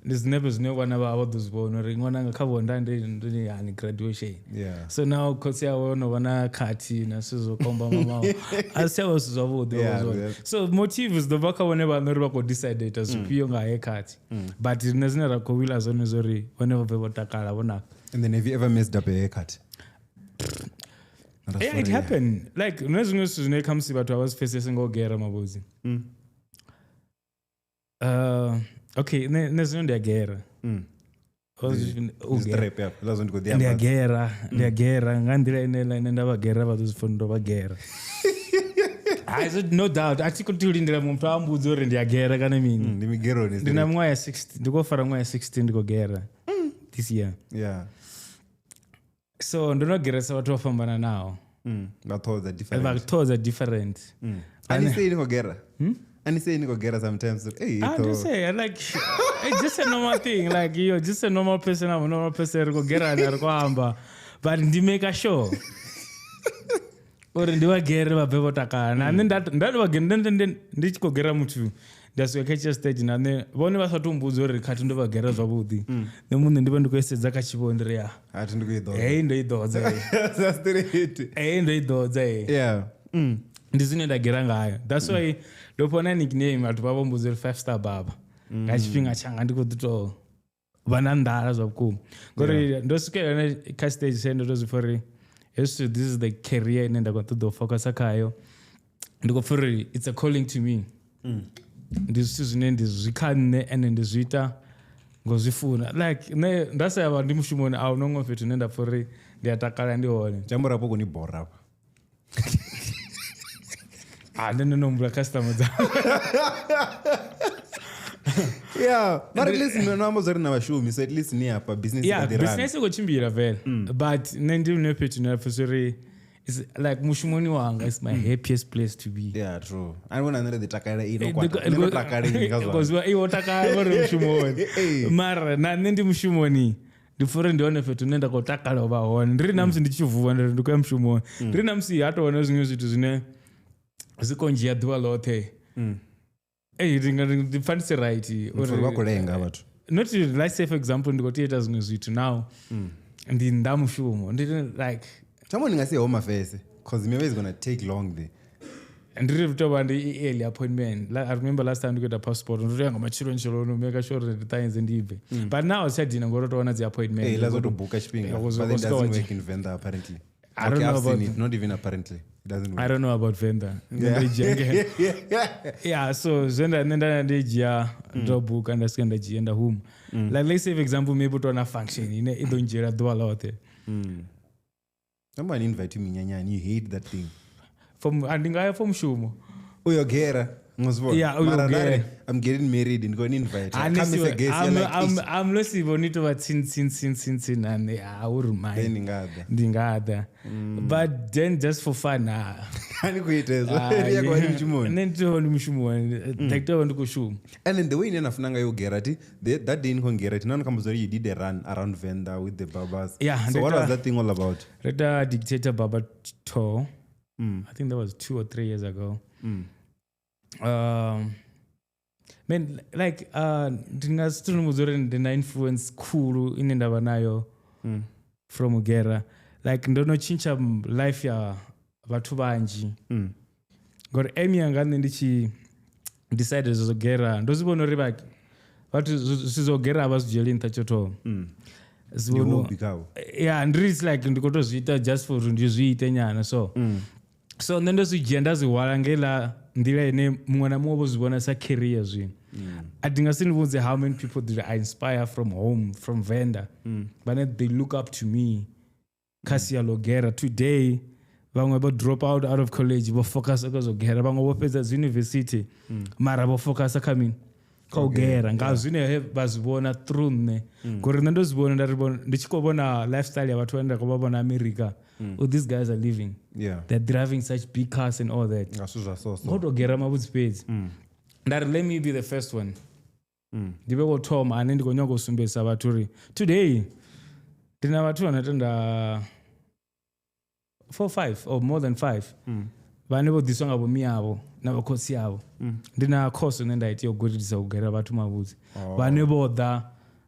Ndi zwinepe zwine vhana vha vha ḓo zwi vhona uri ṅwananga kha vho nda ndi hani graduation. Yeah. So now khotsi awe no vha na khathi na zwithu zwo komba mamaho, a si tshavha zwithu zwavhuḓi Yeah, zwone. yeah. So motive zwi ḓo bva kha vhone vhaṋe uri vha khou decide ita zwifhio nga he khathi, but riṋe zwine ra khou wila zwone zwo uri vhone vha bve vho takala vho naka. And then have you ever messed up a haircut? Yeah, it happened. Like hune zwiṅwe zwithu zwine khamusi vhathu a vha zwi pfesesi nga u gera mavhudzi. Okay, nṋe zwino ndi a gera. U gera. Strap yeah. Ḽa zwo ndi khou ḓi Ndi a amba. gera, ndi a gera nga nḓila ine ine nda vha gera vha ḓo zwi pfha uri ndo vha gera. Hai, so no doubt a thi khou tea u lindela muṅwe muthu a mbudza uri ndi a gera kana mini. Ndi migeroni. Ndi na miṅwaha ya 60, ndi khou fara ṅwaha ya 16 ndi khou gera this year. Yeah. So ndo no geresa vhathu vho fhambananaho. Vha ṱhoho dza different. Vha ṱhoho dza different. Ani sei ni khou gera? Ani sei ni khou gera sometimes. Hey, I just say like it's just a normal thing. Like you're just a normal person. I'm a normal person. Ri khou gerana, ri khou amba, but ndi make sure uri ndi vha gere vha bve vho takala. Na nṋe nda ndo vha gere, ndi tshi khou gera muthu nda swika kha tshiyo stage na nṋe vhone vha sathu mbudza uri khathi ndo vha gera zwavhuḓi, nṋe muṋe ndi vha ndi khou i sedza kha tshivhoni ndi ri ya A thi ndi khou i ḓodza. hei ndo i ḓodza hei. Sa straight. Hei ndo i ḓodza hei. Yeah. Ndi zwine nda gera ngayo. That's why ndo fhiwa na nickname, vhathu vha vho mbudza uri five star baba nga tshifhinga tshanga ndi khou ḓi tou vha na nḓala zwa vhukuma ngori ndo swikelela hone kha stage tshe ndo to zwi pfha uri hezwi zwithu, this is the career ine nda khou ṱoḓa u focusa khayo. Ndi khou pfha uri it's a calling to me. Ndi zwithu zwine ndi zwi kha nṋe ende ndi zwi ita ngo zwi funa. Like nṋe nda sa ya vha ndi mushumoni, a huna huṅwe fhethu hune nda pfha uri Ndi a takala ndi hone. Jambo rapo kuni bora apa. Ah, nṋe ndo no humbula customer dza. Yeah, but at least no amba zori na vhashumi, so at least ni apa business Yeah, i kha ḓi run. business i khou tshimbila vele. But nṋe ndi hune fhethu nda pfesa uri it's like mushumoni wanga is my happiest place to be. Yeah, true. A ni vhona nṋe ndo ḓi takalela ino kwata. Nṋe ndo takala ini nga zwa. Because iwe takala uri mushumoni. Mara na nṋe ndi mushumoni ndi pfha uri ndi hone fhethu hune nda khou takala u vha hone. Ndi ri na musi ndi tshi vuwa ndi ri ndi khou ya mushumoni. Ndi ri na musi ha tou wana zwiṅwe zwithu zwine zwi khou ndzhia ḓuvha ḽoṱhe. Ee, ndi nga ndi pfha ndi si right Uri vha khou lenga vhathu. Not let's say for example ndi khou tea u ita zwiṅwe zwithu now ndi nnḓa mushumo ndi like Thambo ni nga si home affairs cause maybe it's gonna take long there. Ndi ri tou vha ndi i early appointment. Like, I remember last time ndi khou ita passport ndo tou ya nga matsheloni u make sure uri ndi ṱavhanyedze ndi bve. But now zwi tsha dina ngori tou wana dzi appointment. Hey, let's to book a tshifhinga. Yeah, But go it doesn't score. work in Venda apparently. I don't Okay, know I've seen about it. Not even apparently. It doesn't I work. don't know about Venda. Yeah, so zwe nda nṋe nda ndi dzhia ndo buka nda swika nda dzhia nda huma. Like let's say for example maybe u tou na function ine i ḓo ndzhiela ḓuvha ḽoṱhe. Someone invite you minyanyani, you hate that thing. From ndi nga ya for mushumo. Uyogera. Ngozibona. Yeah, Mara uyogera. nare, I'm getting married and going invite. Come as a guest. You're like, "Eish, I'm no si vho ni tou vha tsini tsini tsini tsini tsini na nṋe a u ri then mine nga ḓa. ndi nga ḓa. But then just for fun ah. Ani khou ita hezwo. Ndi ya khou vha ndi mushumoni. Nṋe ndi tou vha ndi mushumoni like tou vha ndi khou shuma. And then the way ine na funa ngayo gera ti that day ni khou gera ti nani khambudza uri you did a run around Venda with the barbers. Yeah, So what ndi was that thing all about? Ri ita Dictator Baba tour. I think that was 2 or 3 years ago. Man, like ndi nga si tou ni vhudza uri ndi na influence khulu ine nda vha nayo from ugera. Like ndo no tshintsha life ya vhathu vhanzhi. Ngori aim yanga nṋe ndi tshi decide zwo gera ndo zwi vhona uri like vhathu zwithu zwo gera a vha zwi dzhieli nṱha tsho thoma. Zwi Ndi vhono- hobby khavho. Yeah, ndi ri it's like ndi khou tou zwi ita just for uri ndi zwi ite nyana so. So nṋe ndo zwi dzhia nda zwi hwala ngeiḽa nḓila ine muṅwe na muṅwe vho zwi vhona sa career zwino. A ndi nga si ni vhudze how many people did I inspire from home, from Venda. Vhane they look up to me kha sia ḽo gera. Today vhaṅwe vho drop out of college vho focus kha zwo gera, vhaṅwe vho fhedza dzi university mara vho focus kha mini, kha u gera nga zwine he vha zwi vhona through nṋe. Ngori nṋe ndo zwi vhona nda ri vhona ndi tshi khou vhona lifestyle ya vhathu vhane nda khou vha vhona America. Oh, these guys are living. Yeah. They're driving such big cars and all that. Nga zwithu zwa so so. Ngo tou gera mavhudzi fhedzi. Nda ri let me be the first one. Ndi vhe wo thoma ane ndi khou nyanga u sumbedzisa vhathu uri today ndi na vhathu vhane tenda 4 5 or more than 5 vhane vho ḓiswa nga vhomi avho na vhokhotsi avho. Ndi na course ine nda ita yo gudisa u gera vhathu mavhudzi. Vhane vho ḓa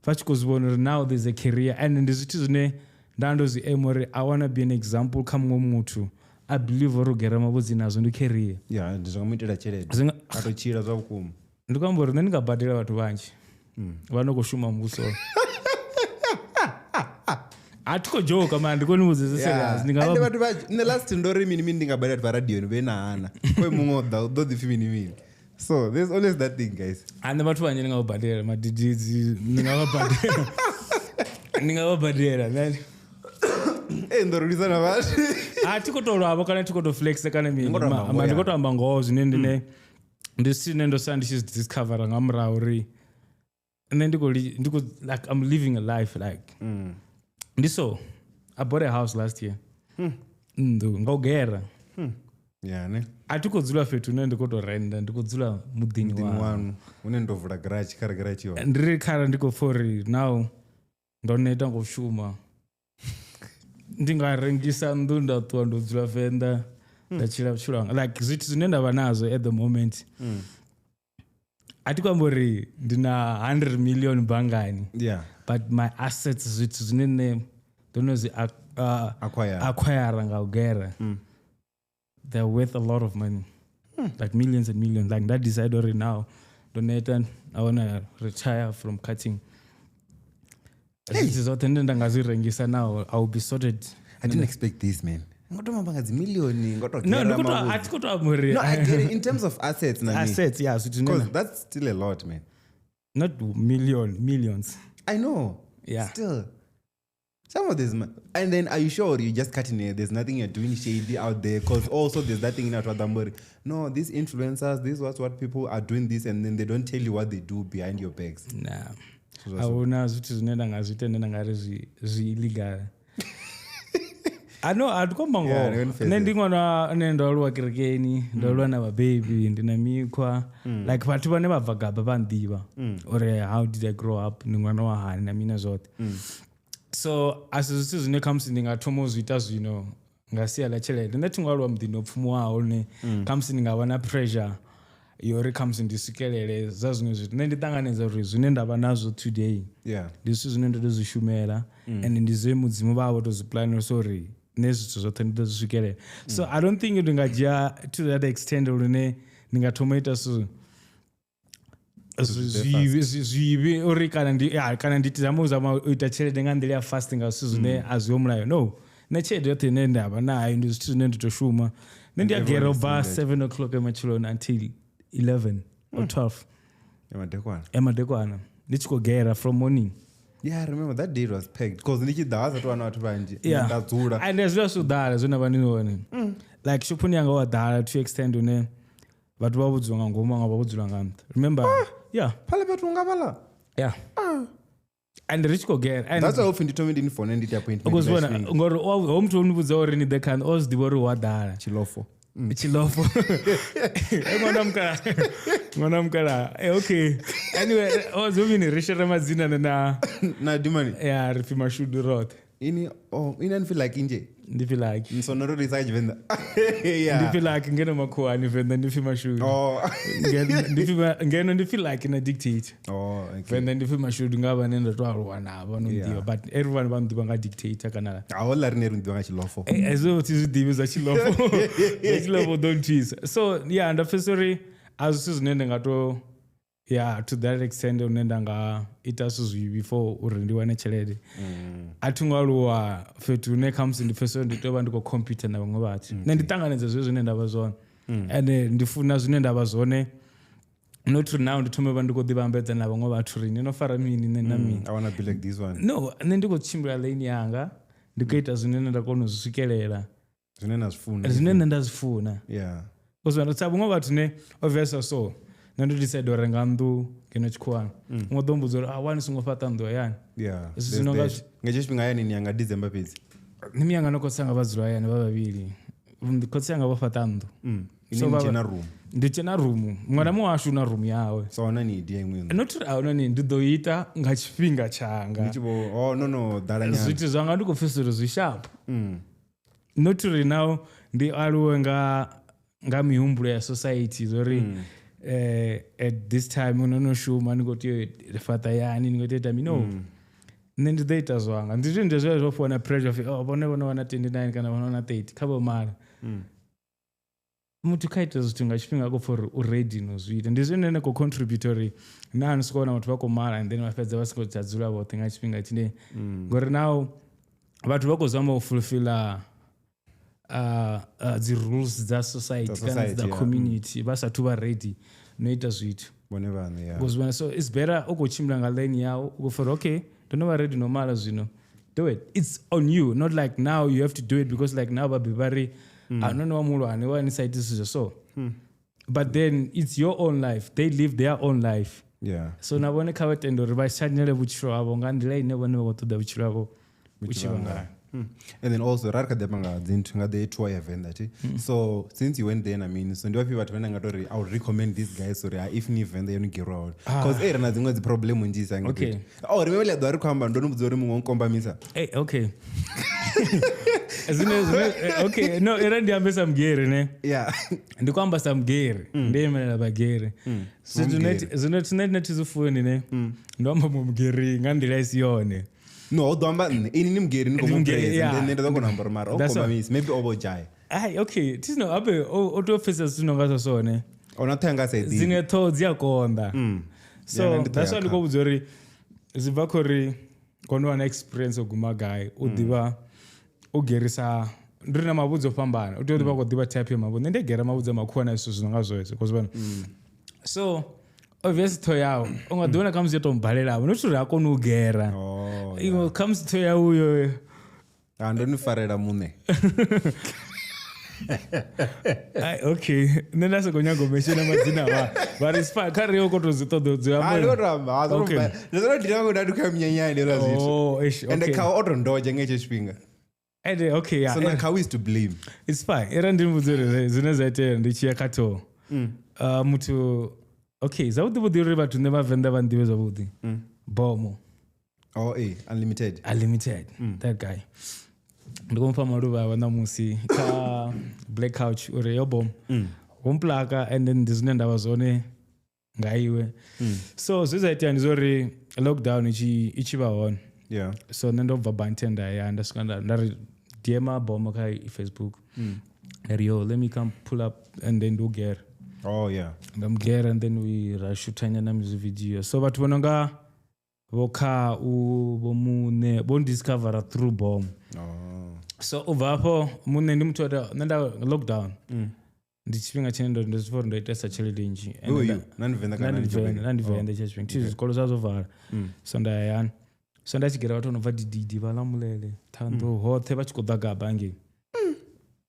vha tshi khou zwi vhona uri now there's a career and ndi zwithu zwine nda ndo zwi aim uri I wanna be an example kha muṅwe muthu. I believe uri u gera mavhudzi nazwo ndi career. Yeah, ndi zwi nga mu itela tshelede. Zwi nga- A to tshila zwa vhukuma. Ndi khou amba uri nṋe ndi nga badela vhathu vhanzhi vha no khou shuma muvhusoni. A thi khou joka mara ndi khou ni vhudza zwi serious. Ndi nga And vha vhathu vha nṋe last ndo ri mini mini ndi nga badela vhathu vha radioni vhe na hana. Koe muṅwe o ḓa u ḓo ḓi pfi mini mini. So there's always that thing guys. A nṋe vhathu vhanzhi ndi nga vha badela madididzi ndi nga vha badela. Ndi nga vha badela man. Eh ndo rulisa na vhathu. A thi khou tou lwavho kana thi khou tou flexa kana mini. Ndi khou tou amba ngoho, Ma ndi khou yeah. tou amba ngoho zwine ndine ndi zwithu zwine ndo sala ndi tshi zwi discovera nga murahu uri nṋe ndi khou ndi khou like I'm living a life like. Ndi so I bought a house last year. Nnḓu nga u gera. Yeah, ne. A thi khou dzula fhethu hune ndi khou tou renda, ndi khou dzula muḓini Muḓini wanga. wanu hune ndo vula garage kha ri garage yone. Ndi ri kharali ndi khou pfha uri now ndo neta ngo shuma ndi nga rengisa nnḓu nda ṱuwa ndo dzula Venḓa nda tshila vhutshilo hanga like zwithu zwine nda vha nazwo at the moment. A thi khou amba uri ndi na 100 million banngani. Yeah. But my assets zwithu zwine nṋe ndo no zwi Acquire. acquire nga u gera. They're worth a lot of money. Like millions and millions. Like that decide already now. Ndo neta I wanna retire from cutting. Zwithu zwoṱhe nṋe nda nga zwi rengisa now I will be sorted. I didn't expect this man. Ngo to mamba nga dzi million ngo to No, gera ndi khou tou- mavhudzi. a thi khou tou amba uri No, I get it in terms of assets na me. assets, yeah, zwithu zwine Because na- that's still a lot, man. not million, millions. I know. Yeah. Still. Some of this, and then are you sure you just cutting it? There's nothing you're doing shady out there, because also there's that thing in Atwadambori. No, these influencers, this was what people are doing this, and then they don't tell you what they do behind your backs. Nah. Ahuna zwithu zwine nda nga zwi ita nda nga ri zwi illegal. I know a ndikomba ngoho. Nṋe ndi ṅwana ane ndo aluwa kerekeni, ndo aluwa na vhabebi, ndi na mikhwa. Like vhathu vhane vha bva Gaba vha nḓivha uri how did I grow up, ndi ṅwana wa hani na mina zwoṱhe. So a si zwithu zwine khamusi ndi nga thoma u zwi ita zwino nga sia ḽa tshelede. Nṋe thi ngo aluwa muḓini wo pfumuwaho lune khamusi ndi nga vha na pressure yori khamusi ndi swikelele zwa zwiṅwe zwithu. Nṋe ndi ṱanganedza uri zwine nda vha nazwo today ndi zwithu zwine ndo to zwi shumela and ndi zwe mudzimu vha vha to zwi planela so uri nṋe zwithu zwoṱhe ndi ḓo zwi swikelela. So I don't think ndi nga dzhia to that extent lune ndi nga thoma ita zwithu zwivhi uri kana ndi kana ndi zama u zama u ita tshelede nga nḓila ya fast nga zwithu zwine a zwiho mulayo. No, nṋe tshelede yoṱhe ine nda vha nayo ndi zwithu zwine ndi to shuma. Nṋe ndi a gera ubva 7 o'clock ematsheloni until 11 or 12 emadekwana ndi tshi khou gera from morning. Yeah, I remember that day was packed because ndi tshi ḓa sa wana vhathu vhanzhi nda dzula. And zwi zwi ḓala zwine vha ni hone. Like shophoni yanga wa ḓala to extend une vhathu vha vhudzwa nga ngomu nga vha vhudzula nga nṱha. Remember? Yeah. Phale vhathu nga vhala. Yeah. And ri tshi khou gera. And that's why often ndi thome ndi phone ndi appointment. Because vhona ngori ho muthu o vhudza uri ni ḓe kha o zwi ḓivha uri wa ḓala. Tshilofo. Tshilofo. Ngwana mukala. Okay. Anyway, o zwi ri share madzina na dimani. Yeah, ri pfi mashudu roṱhe. Ini oh ina feel like inje. Ndi feel like. So no ri sa Venḓa. Yeah. Ndi feel like ngeno makhuwani Venḓa ndi pfi mashudu. Oh. Ndi pfi ngeno ndi feel like na dictate. Oh, okay. Venḓa ndi pfi mashudu nga vhane ndo to aluwa navho no nḓivha, but everyone vha nḓivha nga dictator kana. A ho la rine ri nḓivha nga tshilofo. Ezwo thi zwi ḓivhi zwa tshilofo. Zwa tshilofo don't tease. So yeah, nda pfesa uri a zwithu zwine ndi nga to yeah to that extent une nda nga ita zwithu zwivhi before uri ndi wane tshelede. A thi ngo aluwa fhethu hune khamusi ndi pfesa uri ndi tea u vha ndi khou compete na vhaṅwe vhathu. Nṋe ndi ṱanganedza zwezwo zwine nda vha zwone and ndi funa zwine nda vha zwone. Not to now ndi thome vha ndi khou ḓivhambedza na vhaṅwe vhathu ri ni no fara mini nṋe na mini. I wanna be like this one. No, nṋe ndi khou tshimbila lane yanga, ndi khou ita zwine nda kona u zwi swikelela. Zwine na zwi funa. Zwine nṋe nda zwi funa. Yeah. Because vhathu sa vhaṅwe vhathu ne obviously so nṋe ndo decide u renga nnḓu ngeno tshikhuwani. Ngo ḓo mbudza uri a wani songo fhaṱa nnḓu hayani. Yeah. Zwino nga nga tshifhinga hayani ni yanga December fhedzi. Nṋe miyanga na khotsi anga vha dzula hayani vha vhavhili. Khotsi anga vho fhaṱa nnḓu. So vha dzhena room. Ndi dzhena room. Ṅwana muṅwe washu na room yawe. So ona ni idea iṅwe nnḓu. Not uri ahuna ni ndi ḓo ita nga tshifhinga tshanga. Ndi tshi vho oh no ḓala nyana. Zwithu zwanga ndi khou pfesa uri zwi sharp. Not uri now ndi aluwe nga mihumbulo ya society zori at this time uno no shuma ni khou tea u fhaṱa yani ni khou tea u ita mini. No. Nṋe ndi ḓo ita zwanga. Ndi zwine zwe zwo funa pressure of oh vhone vhone vha na 29 kana vhone vha na 30 kha vho mala. Muthu kha ita zwithu nga tshifhinga a khou pfa uri u ready no zwi ita. Ndi zwine nṋe khou contribute uri na ni soko wana vhathu vha khou mala and then vha fhedza vha soko tsha dzula vhoṱhe nga tshifhinga tshine ngori now vhathu vha khou zama u fulfilla dzi rules dza society kana dza community vha sathu vha ready no ita zwithu vhone vhaṋe. Yeah. Because so it's better u khou tshimbila nga lane yau u khou pfa uri okay ndo no vha ready no mala zwino, do it. It's on you, not like now you have to do it because like now vhabebi vha ri I don't know mulwane wa ni sa iti zwithu so. But then it's your own life, they live their own life. Yeah. So na vhone kha vha tende uri vha tshanele vhutshilo havho nga nḓila ine vhone vha khou ṱoḓa vhutshilo havho vhu tshi vha ngayo. And then also ra kha ḓi nga dzinthu nga the tour ya Venḓa thi. So since you went there, I mean, so ndi vhafhi vhathu vhane nga tori I would recommend these guys uri if ni Venḓa yo ni gerwa hone because ri na dziṅwe dzi problem nnzhi nga. Okay. Oh remember le ḓo ri khou amba ndo no vhudza uri muṅwe nkombamisa. Hey, okay. Zwine okay, no era ndi ambe sa mugeri ne. Yeah. Ndi khou amba sa mugeri, ndi imelela vhageri. Zwino tonight thi zwi funi ne. Ndo amba mugeri nga nḓila i si yone. No, o ḓo amba nṋe ini ni mugeri ni khou mu praise and then ndo kona amba uri mara o kombamisa maybe o vho dzhaya. Ai okay, thi no abe o to pfesa zwithu nga zwa sone. Ona ṱhoho sa i ḓivhi. Dziṅwe ṱhoho dzi a konḓa. So that's why ndi khou vhudza uri zwi bva khou ri kone u wana experience u guma gai u ḓivha u gerisa ndi ri na mavhudzi o fhambana u tea u ḓivha khou ḓivha type ya mavhudzi. Nṋe ndi gera mavhudzi a makhuwa na zwithu zwi no nga zwezwo because vhona. So Obviously ṱhoho yawe u nga ḓi wana khamusi yo tou mbalelavho not uri ha koni u gera. Oh, Iṅwe khamusi ṱhoho yawe yo ah, ndo ni farela muṋe. Ai, okay nṋe nda sokou nyaga u mentiona madzina a vha vha ri spa kha ri yo koto zwi ṱoḓa u dzi Ah, amba ndi khou tou amba, ah, zwo Okay. tou ndi zwo tou dina nga ndi khou ya minyanyani hezwiḽa zwithu. Oh, eish, Ende okay. khawo o tou ndodzha nga hetsho tshifhinga. Ende, okay yeah. So na khawo is to blame. It's fine. Ira ndi muvhudze uri zwine zwa itea ndi tshi ya kha ṱhoho. Muthu okay zwavhuḓi vhuḓi uri vhathu nṋe vhavenḓa vha nḓivhe zwavhuḓi. Bomo Oh, eh, unlimited. unlimited that guy. Ndi khou mufha maluvha awe ṋamusi kha Black Couch uri yo bomo. Wo mplaka and then ndi zwine nda vha zwone nga iwe. So zwe zwa itea ndi zwa uri lockdown i tshi vha hone. Yeah. So nṋe ndo bva Banten nda ya nda swika nda ri DM bomo kha Facebook. Nda ri yo let me come pull up and then do gera. Oh, yeah. Nda mugera and then we ra shoota nyana music video. So vhathu vho nonga vho Khau vho Muṋe vho ndiscovera through bomo. Oh. So u bva hafho Muṋe ndi muthu ane nṋe nda lockdown. Ndi tshifhinga tshine ndo zwi pfa uri ndo itesa tshelede nnzhi. And Who are you? Na ni Venḓa kana nda ni ndi Venḓa, Joburg? nda ndi Venḓa hetsho tshifhinga. Thi zwikolo zwa zwo vala. So nda ya hayani. So nda tshi gera vhathu vho no bva Dididi vha Lamulele, Ṱhohoyanḓou hoṱhe vha tshi khou ḓa Gaba hangei.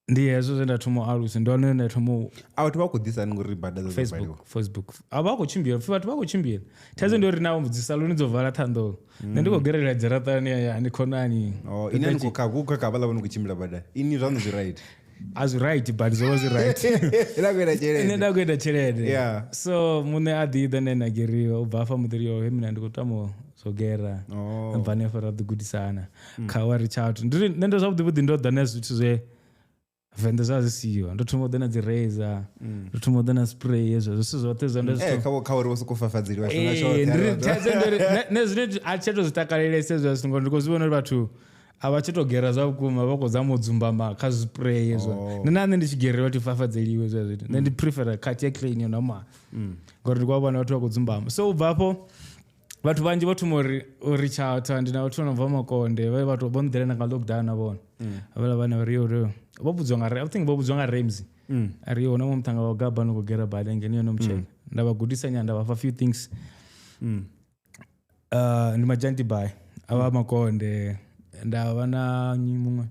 Ndi hezwo zwe nda thoma u alusa, ndi hone nda thoma u A vhathu vha khou ḓisa hani ngori bada dzo Facebook, Facebook. A vha khou tshimbila, pfi vhathu vha khou tshimbila. Thaidzo ndi uri na dzi saluni dzo vala Ṱhohoyanḓou. Nṋe ndi khou gerela dzharaṱani ya ni khonani. Oh, ini ani khou kha kha vhaḽa vho no khou tshimbila badani. Ini zwaṋu zwi right. A zwi right but zwo vha zwi right. Ila khou ita Nṋe tshelede. nda khou ita tshelede. Yeah. So muṋe a ḓi ḓa nṋe nda geriwa u bva hafha muḓi ri yo he mina ndi khou tama zwo gera. Oh. Bva hanefho ra ḓi gudisana. Kha wa reach out. Ndi ri nṋe ndo zwavhuḓi vhuḓi ndo ḓa na zwithu zwe Venḓa zwa zwi siho. Ndo thoma u ḓa na dzi razor, ndo thoma u ḓa na spray hezwo zwithu zwoṱhe zwa ndo zwi Eh, kha uri vho sokou fafadzeliwa tshifhinga Ee, tshoṱhe. ndi ri thaidzo ndi uri nṋe zwine a thi tsha tou zwi takalelesa hezwiḽa zwithu ngori ndi khou zwi vhona uri vhathu a vha tsha tou gera zwa vhukuma vha khou zama u dzumbama kha zwipureyi hezwo. Nṋe na nṋe ndi tshi geriwa thi fafadzeliwe hezwiḽa zwithu. Nṋe ndi prefera khat ya clean yo normal ngori ndi khou vhona vhathu vha khou dzumbama. So u bva hafho vhathu vhanzhi vho thoma uri u reach out ndi na vhathu vha no bva Makonde vhe vhathu vho nḓela na nga lockdown na vhone. Havhaḽa vhana vha ri yo ri vho vhudziwa nga I think vho vhudziwa nga Ramsey. A ri yo hu na muṅwe muṱhannga wa Gaba no khou gera bada ngeno yo no mutshena. Nda vha gudisa nyana nda vha fha few things. Ndi Majanti Bai avha Makonde nda vha na nnyi muṅwe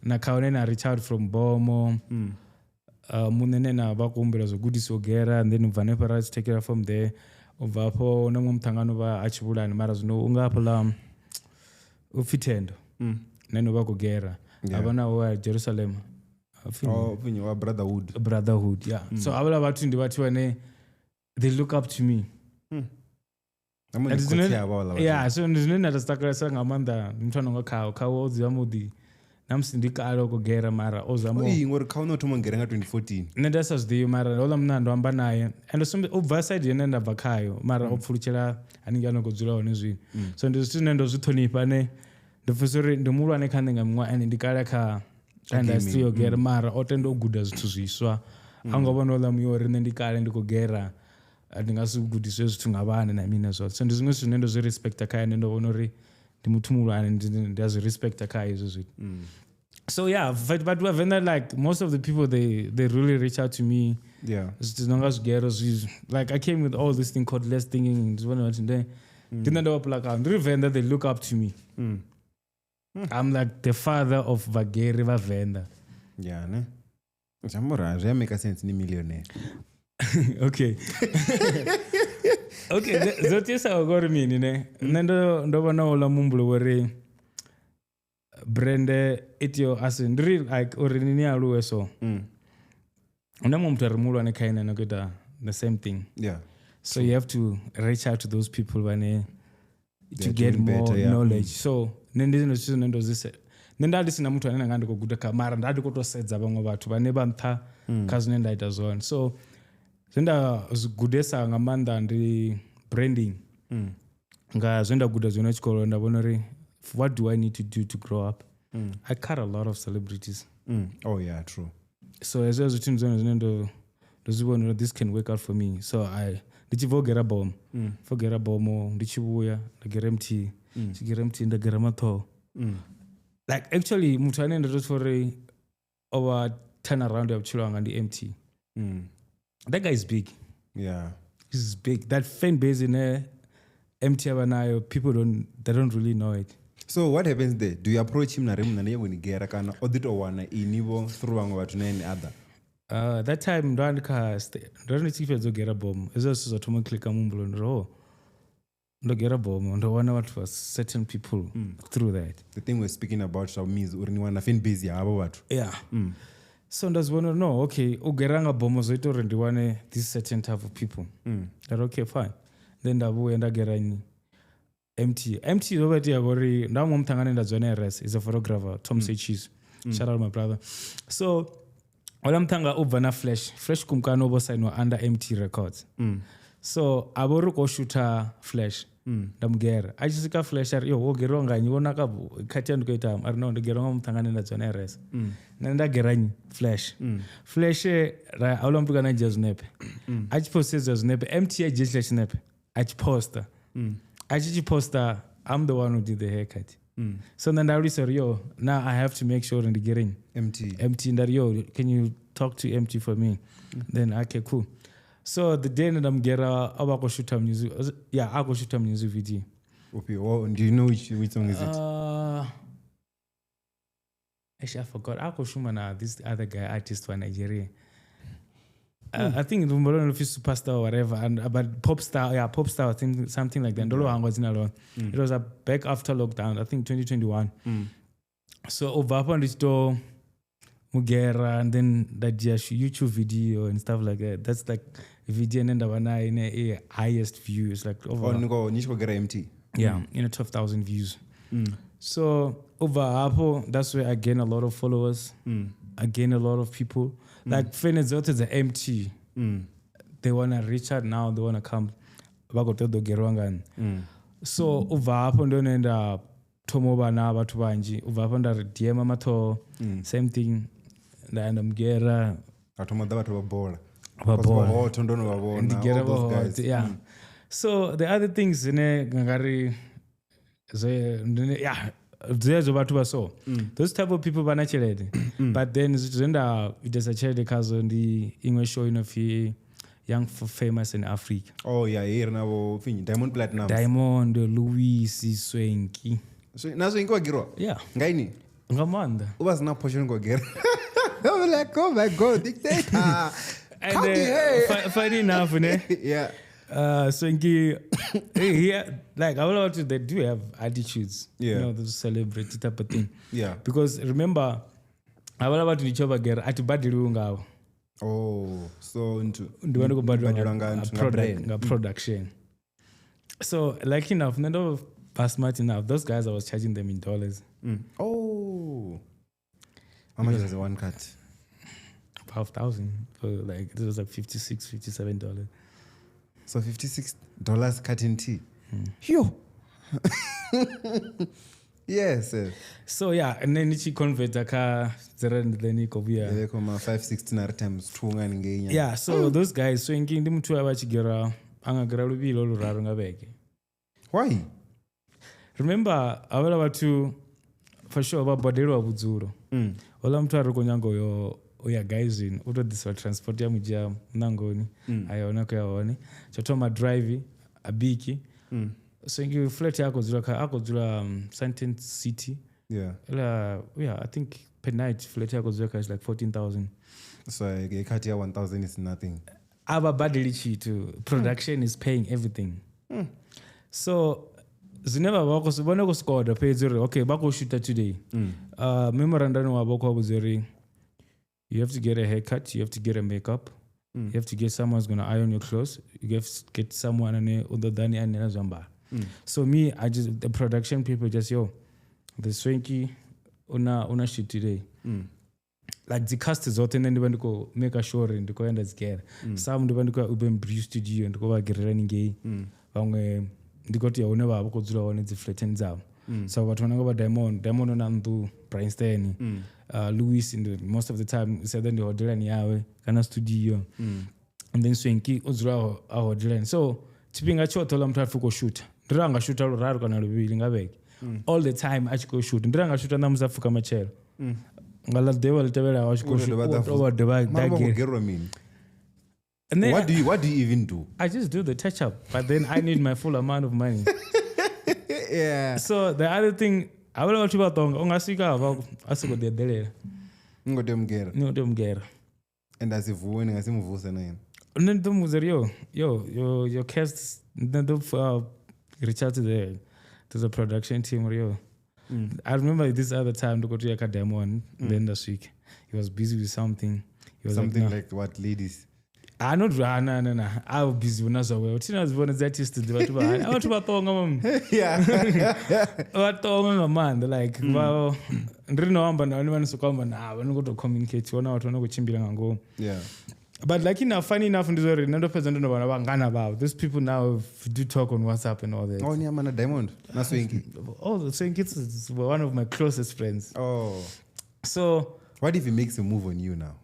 na Khaone na Richard from Bomo. Muṋe ne na vha khou humbela zwo gudisa u gera and then u bva hanefho ra tshi take from there. U bva hafho na muṅwe muṱhannga ano vha a tshi vhulani mara zwino u nga hafhaḽa u pfi Thendo. Nṋe no vha khou gera. Havha na wa Jerusalem. Upfi Oh, pfi wa Brotherhood. Brotherhood, yeah. So havhaḽa vhathu ndi vhathu vhane they look up to me. Na muṅwe And ndi zwine- khotsi avho havhaḽa vhathu. Yeah, so ndi zwine nda zwi takalesa nga maanḓa ndi muthu a nonga Khau. Khau o dzula muḓi na musi ndi kale o khou gera mara o zama Oh, ii, ngori kha u thoma u gera nga 2014. nṋe nda sa zwi ḓivhi mara houḽa munna ndo amba naye and u bva side ine nda bva khayo mara o pfulutshela haningei ano khou dzula hone zwino. So ndi zwithu zwine ndo zwi ṱhonifha ne ndi pfhesesa uri ndi muhulwane kha nṋe nga miṅwaha ende ndi kale kha industry yo gera mara o tenda u guda zwithu zwiswa. A ngo vhona houḽa muya uri nṋe ndi kale ndi khou gera ndi nga si gudiswe zwithu nga vhana na mini zwoṱhe. So ndi zwiṅwe zwithu zwine ndo zwi respecta khaye ende ndo vhona uri ndi muthu muhulwane ndi a zwi respecta khaye hezwo zwithu. So yeah, but vhathu vha Venḓa like most of the people they really reach out to me. Yeah. Zwithu zwi nonga zwigero zwi like I came with all this thing called less thinking ndi vhona vhathu ndi nṋe ndo vha pulaka. Ndi ri Venḓa they look up to me. I'm like the father of vhageri vha Venḓa. Yeah, ne? Zwi amba uri zwi a make sense ni millionaire. Okay. Okay, zwo tiisaho ngori mini ne? Nṋe ndo vhona houḽa muhumbulo wo ri brand i tea u asi ndi ri like uri ni aluwe so. Hu na muṅwe muthu a re muhulwane kha ine a no khou ita the same thing. Yeah. So you have to reach out to those people vhane to They're get doing more better, yeah. knowledge. So nṋe ndi zwino zwithu zwine ndo zwi nṋe nda ndi sina muthu ane nda nga ndi khou guda kha mara nda ndi khou tou sedza vhaṅwe vhathu vhane vha nṱha kha zwine nda ita zwone. So zwe nda zwi gudesa nga maanḓa ndi branding. Nga zwe nda guda zwone tshikolo nda vhona uri what do I need to do to grow up? I cut a lot of celebrities. Oh yeah, true. So hezwo zwithu ndi zwone zwine ndo zwi vhona uri this can work out for me. So I ndi tshi bva u gera bomo, bva u gera bomo ndi tshi vhuya nda gera MT, tshi gera MT nda gera maṱhoho. Like actually muthu ane ndo tou pfa uri o vha turn around ya vhutshilo hanga ndi MT. That guy is big. Yeah. He's big. That fan base in there, MT Abanayo, people don't really know it. So what happens there? Do you approach him na ri mna ni gera kana o ḓi to wana ini vho through vhaṅwe vhathu na any other? That time ndo ndi kha ndo ndi tshi fhedza u gera bomo. Hezwo zwithu zwa thoma u klika muhumbuloni uri oh, ndo gera bomo, ndo wana vhathu vha certain people through that. The thing we're speaking about zwa means uri ni wana fan base ya havho vhathu. Yeah. So nda zwi vhona uri no, okay, u gera nga bomo zwo ita uri ndi wane this certain type of people. Nda ri okay, fine. Then nda vhuya nda gera nnyi? MT. MT zwo vha itea ngori nda muṅwe muṱhangane nda dzula naye res, is a photographer, Tom Sechis. Shout out my brother. So ola muṱhanga u bva na Flash. Flash Kumkani o vho sainiwa under MT Records. So a vho ri khou shutha Flash. Nda mugera. A tshi swika Flash a ri yo wo geriwa nga nnyi, wo naka khathi ya ndi khou ita. A ri no, ndo geriwa nga muṱhangane nda dzula naye res. Nṋe nda gera nnyi? Flash. Flash ra a uḽa muthu kana a dzhia zwinepe. A tshi posta hezwiḽa zwinepe, MT a dzhia hetshiḽa tshinepe, a tshi posta. A tshi posta, I'm the one who did the haircut. So then I said, yo, now I have to make sure and get in. MT. MT, and yo, can you talk to MT for me? Then, okay, cool. So the day that I'm getting, I go shoot a music. Yeah, I go shoot a music video. Okay, well, do you know which song is it? Actually, I forgot. I go shoot this other guy, artist from Nigeria. I think superstar or whatever, and but pop star, yeah, pop star, something like that. It was back after lockdown, I think 2021. So over on this door, Mugera, and then that YouTube video and stuff like that. That's like video and then the one in a highest views, like over. Oh, no, MT. Yeah, 12,000 views. So over Apple, that's where I gain a lot of followers. I gain a lot of people. Like fans the MT. They wanna reach out now, they wanna come. So over hapo ndo nenda thomo bana bathu banji over hapo nda DM amatho same thing nda mgera athoma da bathu ba bola. Ba bola. Hot ndo no ba bona. All those guys. Yeah. So the other things ne ngari yeah there's bathu ba so. Those type of people bana tshelede. But then zwithu nda itesa tshelede khazo ndi iṅwe show ino pfi Young Famous in Africa. Oh yeah, here na bo pfi Diamond Platinum. Diamond, Louis, Swenki. So na Swenki wa girwa? Yeah. Ngaini? Nga maanḓa. U vha sina portion go gera. I'm like, oh my God, dictator. And funny enough, ne? Yeah. Swenki, here, like a lot of they do have attitudes, yeah. You know, the celebrity type of thing. Yeah. Because remember, I will about to choba girl at badlu ngao. Oh, so into production. So like enough, none of smart enough. Those guys, I was charging them in dollars. Oh, how much is the one cut? 5,000. So like it was like $56, $57. So $56 cut in tea. Yo. Yes. So yeah, and then she convert ka then yeah. 516 times 2 ngani. Yeah, so those guys so ndi muthu ava tshigera anga gera luvhili luraru nga vhege. Why? Remember avhala vhathu for sure vha badelwa vhudzulo. Ola muthu ari konyango yo oya guys in u to ḓiswa transport ya mudzhia nangoni ayona ko ya hone. Tsho thoma drive abiki. So you flat yako dzula ka ako dzula Sandton City. Yeah. Yeah, I think per night flat yako dzula ka is like 14,000. So a cut here 1,000 is nothing. Aba badly cheat. Production is paying everything. So zwine vha vha khou vhona ku scored fhedzi uri okay vha khou shoota today. Memorandum wa vha khou vhudza uri you have to get a haircut, you have to get a makeup. You have to get someone who's gonna iron your clothes. You have to get someone ane u ḓo ḓa ni anela zwiambaro. So me, I just the production people just yo, the Swenki una shit today. Like the cast dzoṱhe nṋe ndi vha ndi khou make sure ndi khou enda dzigera. Some ndi vha ndi khou ya Urban Brew Studio ndi khou vha gerela haningei. Vhaṅwe ndi khou tea hune vha vha khou dzula hone dzi flateni dzavho. So vhathu vha nonga vha Diamond na nnḓu Bryanston. Louis and most of the time said ndi hodelani yawe kana studio. And then Swenki o dzula a hodelani. So tshifhinga tshoṱhe ola muthu a pfi khou shoota. Ndi ra nga shoota luraru kana luvhili nga vhege. All the time a tshi khou shoota. Ndi ra nga shoota ṋamusi a pfuka matshelo. Nga ḽa ḓuvha ḽi tevhelaho a tshi khou shoota. O dovha gerwa mini? And then What do you even do? I just do the touch up, but then I need my full amount of money. Yeah. So the other thing, a vhala vhathu vha tonga u nga swika vha a soko ḓi eḓelela Ni khou tea u mugera. ni khou tea u mugera. And a si vuwe ni nga si mu vuse na yena. Nṋe ndi ḓo mu vhudza uri yo your cast nṋe ḓo reach out to the production team uri yo. I remember this other time ndi khou tea kha Diamond, then nda swika. He was busy with something. He was Something like, no. like what ladies? Ah, not no, no, no. I was busy na zwawe. Thina dzi vhona dzi artist dzi vhathu vha vhathu vha tonga mam. Yeah. Vha tonga nga maanḓa like vha ndi ri no amba na vhone vha ni soko amba navho ni khou tou communicate vhona vhathu vha no khou tshimbila nga ngomu. Yeah. But like enough, funny enough, ndi zwa uri nṋe ndo fhedza ndo no vha na vhangana vhavho. These people now do talk on WhatsApp and all that. Oh, ni amba na Diamond na Swanky. Oh, the Swanky is one of my closest friends. Oh. So What if he makes a move on you now?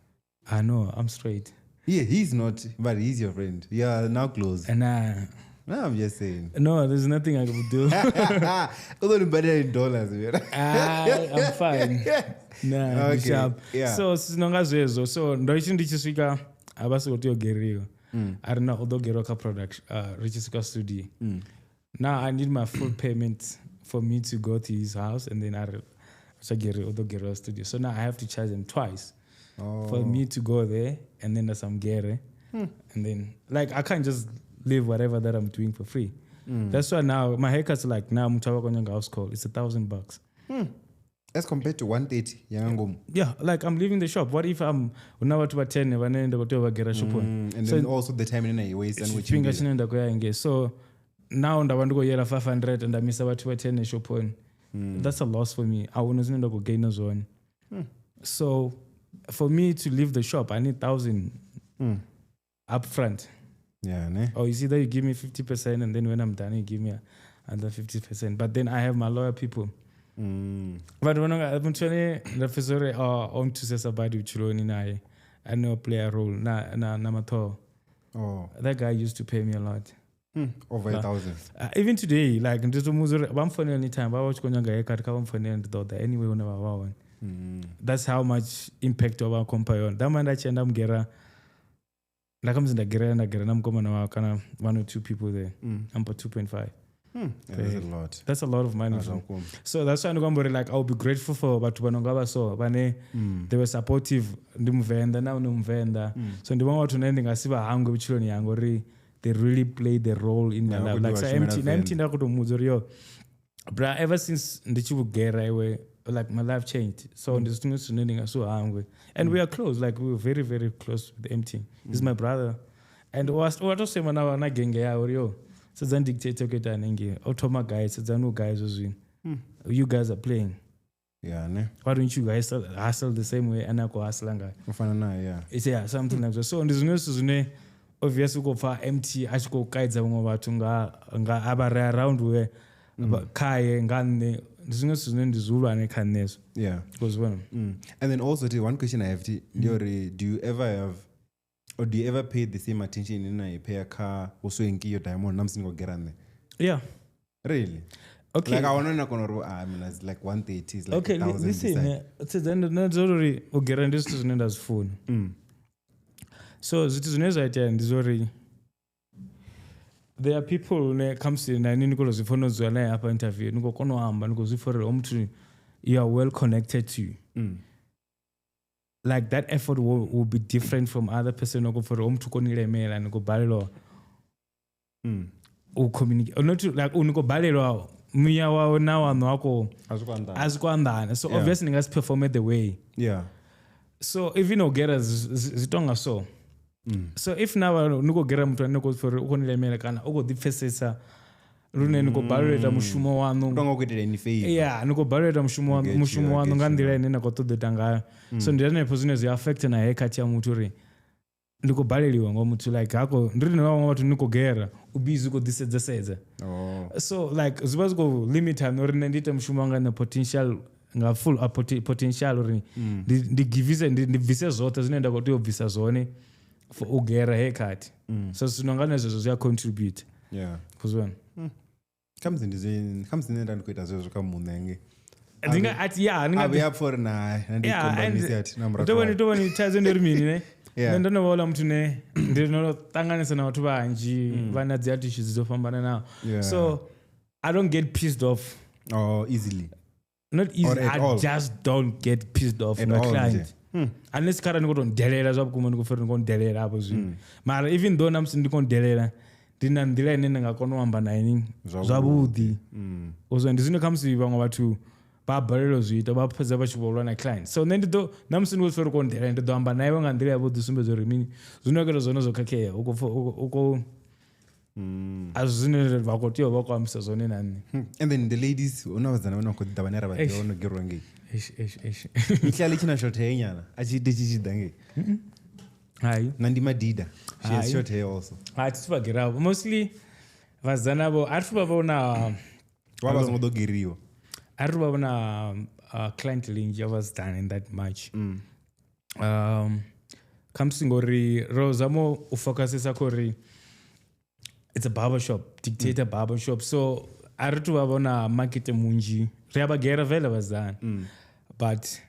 I know I'm straight. Yeah, he's not, but he's your friend. You are now close. And No, I'm just saying. no, there's nothing I could do. Although better in dollars, man. I'm fine. Nah, Okay, sharp. yeah. So zwino nga zwezwo so ndo tshi ndi tshi swika a vha si khou tea u geriwa. A ri na u ḓo geriwa kha production ri tshi swika studio. Now I need my full payment for me to go to his house and then a ri tsha geriwa u ḓo geriwa studio. So now I have to charge him twice. Oh. For me to go there and then there's some gere. And then like I can't just leave whatever that I'm doing for free. That's why now my haircut's like now muthu a khou house call. It's $1,000. As compared to 130, yeah, Yeah, like I'm leaving the shop. What if I'm una vhathu vha 10 vhane nda khou tea u vha gera shoponi? And So then also the time in a waste and which tshifhinga tshine nda khou ya ngei. So now nda vha ndi khou yela 500 nda misa vhathu vha 10 shoponi. That's a loss for me. A huna zwine nda khou gaina zwone. So for me to leave the shop, I need 1,000 up front. Yeah, ne? Or it's either you give me 50% and then when I'm done, you give me another 50%. But then I have my lawyer people. But when I muthu ane nda pfesa uri o nthusesa badi vhutshiloni naye a no play a role na na mathoho. Oh, That guy used to pay me a lot. over 1,000. Even today, like ndi to mudza uri vha mpfonela anytime vha vha tshi khou nyaga haircut kha vha mpfonele ndi ḓo ḓa anyway hune vha vha hone. That's how much impact o vha khompha yone. That man nda tshi ya nda mugera nda khamusi nda gerela nda gera na mukomana wawe kana one or two people there. Ampa 2.5. Yeah, that's a lot. That's a lot of money. That's for me. cool. So that's why ndi like I'll be grateful for vhathu vha no nga vha so vhane they were supportive ndi muvenda na ndi muvenda. So ndi vhaṅwe vhathu nṋe ndi nga si vha hangwe vhutshiloni yanga uri they really played the role in my Yeah, life. vha Like khou sa ḓi vha MT shumela na MT Venḓa. nda khou tou mudza uri yo bra ever since ndi tshi vhugera iwe like my life changed. So ndi zwiṅwe zwithu zwine ndi nga si hangwe. And we are close, like we were very very close with MT. He's my brother. And wa to sema na genge yawe uri yo sedzani dictator ku ita hanengei o thoma gai sedzani u gai zwezwino. You guys are playing. Yeah, ne? Why don't you guys hustle the same way and I go hustle ngayo? Ufana naye, yeah. It's yeah, something like that. So ndi zwiṅwe zwithu zwine obviously u khou pfa MT a tshi khou kaidza vhaṅwe vhathu nga a vha re around we khaye nga nṋe ndi zwiṅwe zwithu zwine ndi zwihulwane kha nṋe hezwo. Yeah. Because vhona And then also, one question I have, do you ever have, or do you ever pay the same attention in a pay a car also in your diamond? I'm single get on there. Yeah. Really? Okay. Like I want to know, I mean, it's like 130, it's like Okay, 1,000 listen, beside. sedzani nṋe zwo uri u gera ndi zwithu zwine nda zwi funa. So zwithu zwine zwa itea ndi zwo there are people ne khamusi na ini ni khou tou zwi pfa no dzula naye hafha interview ni khou kona u amba ni khou zwi pfa uri hoyu muthu you are well connected to. Like that effort will be different from other person o khou pfa uri hoyu muthu u khou ni lemela ni khou balelwa u communicate not like ni khou balelwa muya wawe na waṋu a khou a zwi khou anḓana. So Yeah. obviously ni nga si perform the way. Yeah. So even u gera zwi tonga so. So if now ni khou gera muthu ane khou pfa uri u khou ni lemela kana u khou ḓi pfesesa lune ni khou balelwa ita mushumo waṋu. Don't go get any favor. Yeah, ni khou balelwa ita mushumo waṋu Get you, mushumo I waṋu get nga you. nḓila ine na khou ṱoḓa ita ngayo. So ndi hanefho zwine zwi affect na haircut ya muthu uri ndi khou baleliwa nga muthu like hako ndi ri na vhaṅwe vhathu ni khou gera u busy u khou ḓi sedza sedza. Oh. So like zwi vha zwi khou limita na uri nṋe ndi ite mushumo wanga na potential nga full potential uri ndi givise ndi bvise zwoṱhe zwine nda khou tea u bvisa zwone for u gera haircut. So zwino nga nezwezwo zwi a contribute. Yeah. Kuzwana. Comes in the comes in and quit as well come munenge. Ndinga ati yeah, ndinga Abe up for na and Yeah, and kombanisi ati na ndo vhona thaidzo ndi uri mini ne? Yeah. Nṋe ndo no vha houḽa muthu ne ndi no ṱanganesa na vhathu vhanzhi vha na dzi attitudes dzo fhambananaho. Yeah. So I don't get pissed off. Oh, easily. Not easy. Or at I all. just don't get pissed off At nga all, client. nje. Unless kharali ndi khou tou ndelela zwa vhukuma ndi khou pfha uri ndi khou ndelela hafho zwino. Mara even though na musi ndi khou ndelela ndi na nḓila ine nda nga kona u amba na ini zwavhuḓi. Uzwa ndi zwine khamusi vhaṅwe vhathu vha balelwa u zwi ita vha fhedza vha tshi vho lwa na client. So nṋe ndi ḓo na musi ndi khou pfha uri khou ndelela ndi ḓo amba na iwe nga nḓila yavhuḓi sumbedza uri mini zwine wa khou ita zwone zwo khakhea u khou pfha u khou a zwi zwine vha khou tea u vha khou ambisa zwone na nṋe. And then the ladies, hu na vhasidzana vhane vha khou ḓa vhane ra vha ḓivha vho no gerwa ngei. Eish, eish, eish. Mihlali tshi na short hair nyana. A tshi ite tshi tshi ḓa ngei. Hai. Na ndi Madida. She has Hai. short hair also. A thi thu vha geravo mostly vhasidzana vho a thi thu vha vhona Vha vha songo ḓo geriwa. a thi thu vha vhona client linzhi ya vhasidzana in that much. Khamusi ngori ro zama u focusesa kha uri it's a barber shop, dictator barber shop, so a ri tu vha vhona market munzhi ri a vha gera vele vhasidzana, but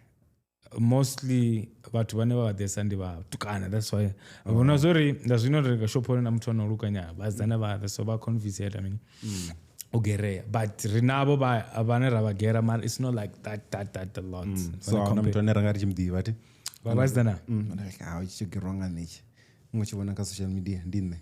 mostly vhathu vhane vha vha ḓesa ndi vhatukana. That's why vhona zwori nda zwino ri nga shophoni na muthu ano lukanya vhasidzana vha ḓa so vha convince mini u gerea, but ri navho vhane ra vha gera mara it's not like that a lot. So a huna muthu ane ra nga ri tshi mu ḓivha thi. Vha vhasidzana Like, ah, tshi gerwa nga nṋe tshi. Ngo tshi vhona kha social media ndi nṋe.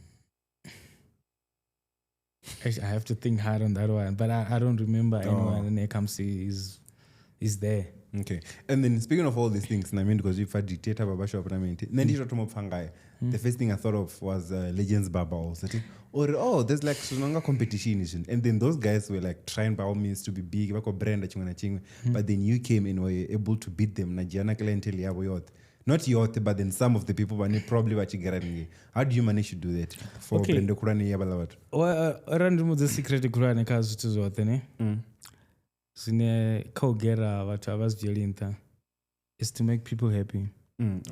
Actually, I have to think hard on that one, but I don't remember anyone when it comes to is there. Okay. And then speaking of all these things, I mean, because if I dictator barber shop, I mean, then you guy. The first thing I thought of was Legends Barber also. Or oh, there's like Sunanga competition, and then those guys were like trying by all means to be big, like brand, but then you came and were able to beat them. Nigerian clientele yabo yote. Not yote, but then some of the people were probably watching. How do you manage to do that for Okay. brand khulwane ya vhaḽa vhathu? Well, ra ndi mudze secret khulwane kha zwithu zwoṱhe ne zwine kha u gera vhathu a vha zwi dzhieli nṱha is to make people happy.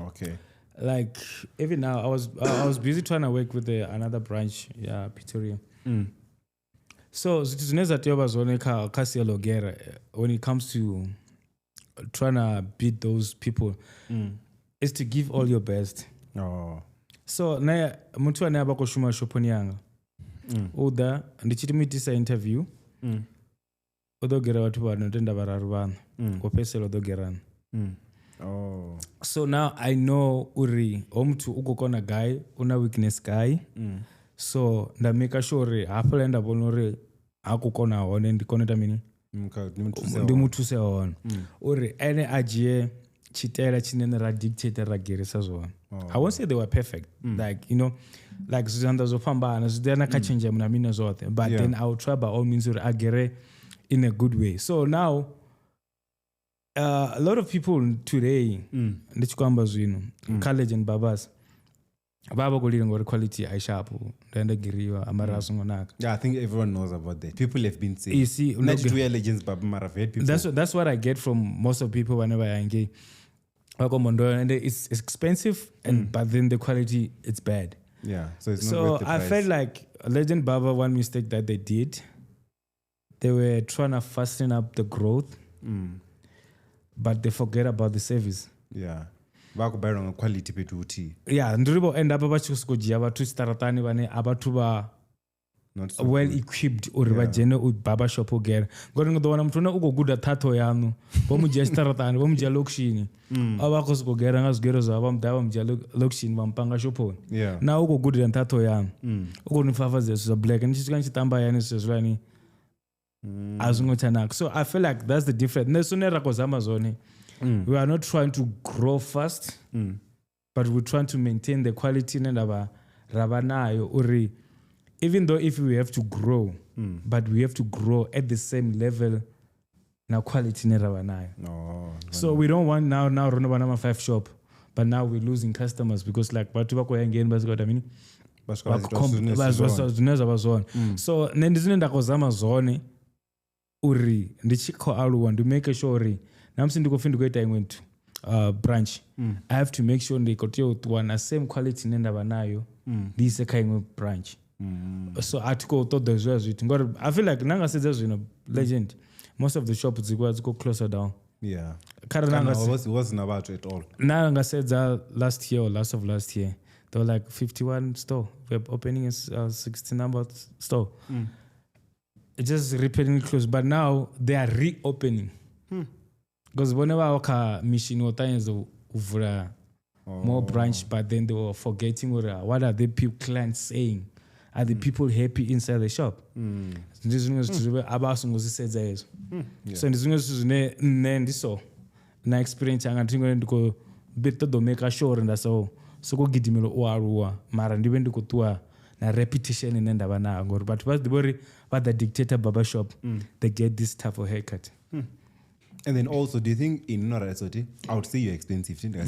Okay. Like even now, I was busy trying to work with another branch, yeah, Pretoria. So zwithu zwine zwa tea u vha zwone kha sia ḽa u gera when it comes to trying to beat those people is to give all your best. Oh. So ne muthu ane a vha khou shuma shophoni yanga u ḓa ndi tshi mu itisa interview u ḓo gera vhathu vha no tenda vhararu vhaṋa khou fhedzisela u ḓo gerana. Oh. So now I know uri ho muthu u khou kona gai, u na weakness gai. So nda make sure uri hafhaḽa nda vhona uri ha khou kona hone ndi kone u ita mini ndi mu thuse hone uri ene a dzhie tshitaela tshine nṋe ra dictate ra gerisa zwone. I won't say they were perfect, like you know, like zwianḓa zwo fhambana zwi ḓa na kha tshenzhemo na mini zwoṱhe, but Yeah. then I will try by all means uri a gere in a good way. So now a lot of people today ndi tshi khou amba zwino kha Legend Barbers vha vha khou lila ngori quality a i sharp nda nda geriwa mara a songo naka. Yeah, I think everyone knows about that. People have been saying. You see, Not look- to wear Legends Barber, mara I've heard people. That's what I get from most of people whenever I engage. And it's expensive, and but then the quality it's bad. Yeah, so it's not So worth the I price. felt like Legend Barber, one mistake that they did, they were trying to fasten up the growth, but they forget about the service. Yeah. Vha khou balelwa nga quality fhethu huthihi. Yeah, ndi ri vho end up vha tshi khou sokou dzhia vhathu tshiṱaratani vhane a vhathu vha Not so well good. equipped uri vha dzhene u barber shop u gera ngori ni ḓo wana muthu une u khou guda ṱhaṱho yaṋu vho mu dzhia tshiṱaratani vho mu dzhia lokishini a vha a khou sokou gera nga zwigero zwa vha muḓa vha mu dzhia lokishini vha mu panga shophoni Yeah. na u khou gudela nṱhaṱho yaṋu u khou ni fafadzela zwithu zwa black ni tshi swika ni tshi tamba hayani zwithu hezwiḽani a zwi ngo tsha naka. So I feel like that's the difference. Nṋe zwine ra khou zama zwone, we are not trying to grow fast, but we're trying to maintain the quality ine ra vha nayo uri even though if we have to grow, but we have to grow at the same level na quality ine ra vha nayo. No. So we don't want now ro no vha na ma 5 shop, but now we're losing customers because like vhathu vha khou ya ngeni vha swika mini Vha swika vha zwi ita zwine vha zwi si zwone. zwine zwa vha zwone. So nṋe ndi zwine nda khou zama zwone uri ndi tshi khou aluwa ndi make sure uri na musi ndi khou pfhi ndi khou ita iṅwe nthu branch, I have to make sure ndi khou tea u ṱuwa na same quality ine nda vha nayo ndi ise kha iṅwe branch. So a thi khou ṱoḓa hezwiḽa zwithu ngori I feel like na nga sedza zwino Legend, most of the shop dzi khou closer down. Yeah. Kha ri Kana nanga was na vhathu at all. na nga sedza last year or last of last year, there were like 51 store. We're opening a 60 number store. It just repeatedly closed, but now they are reopening. Because whenever our mission was uvula more branch, but then they were forgetting what are the people clients saying? Are the people happy inside the shop? Ndi zwiṅwe zwithu zwe a vha a songo zwi sedza hezwo. So ndi zwiṅwe zwithu zwine nṋe ndi so na experience yanga ndi ngone ndi khou ṱoḓa u maker sure uri nda so soko gidimela u aluwa mara ndi vhe ndi khou ṱuwa na reputation ine nda vha nayo ngori vhathu vha zwi ḓivha uri vha ḓa dictator barber shop, they get this type of haircut. And then also, do you think in Norasoti, I would say you're expensive. Yeah,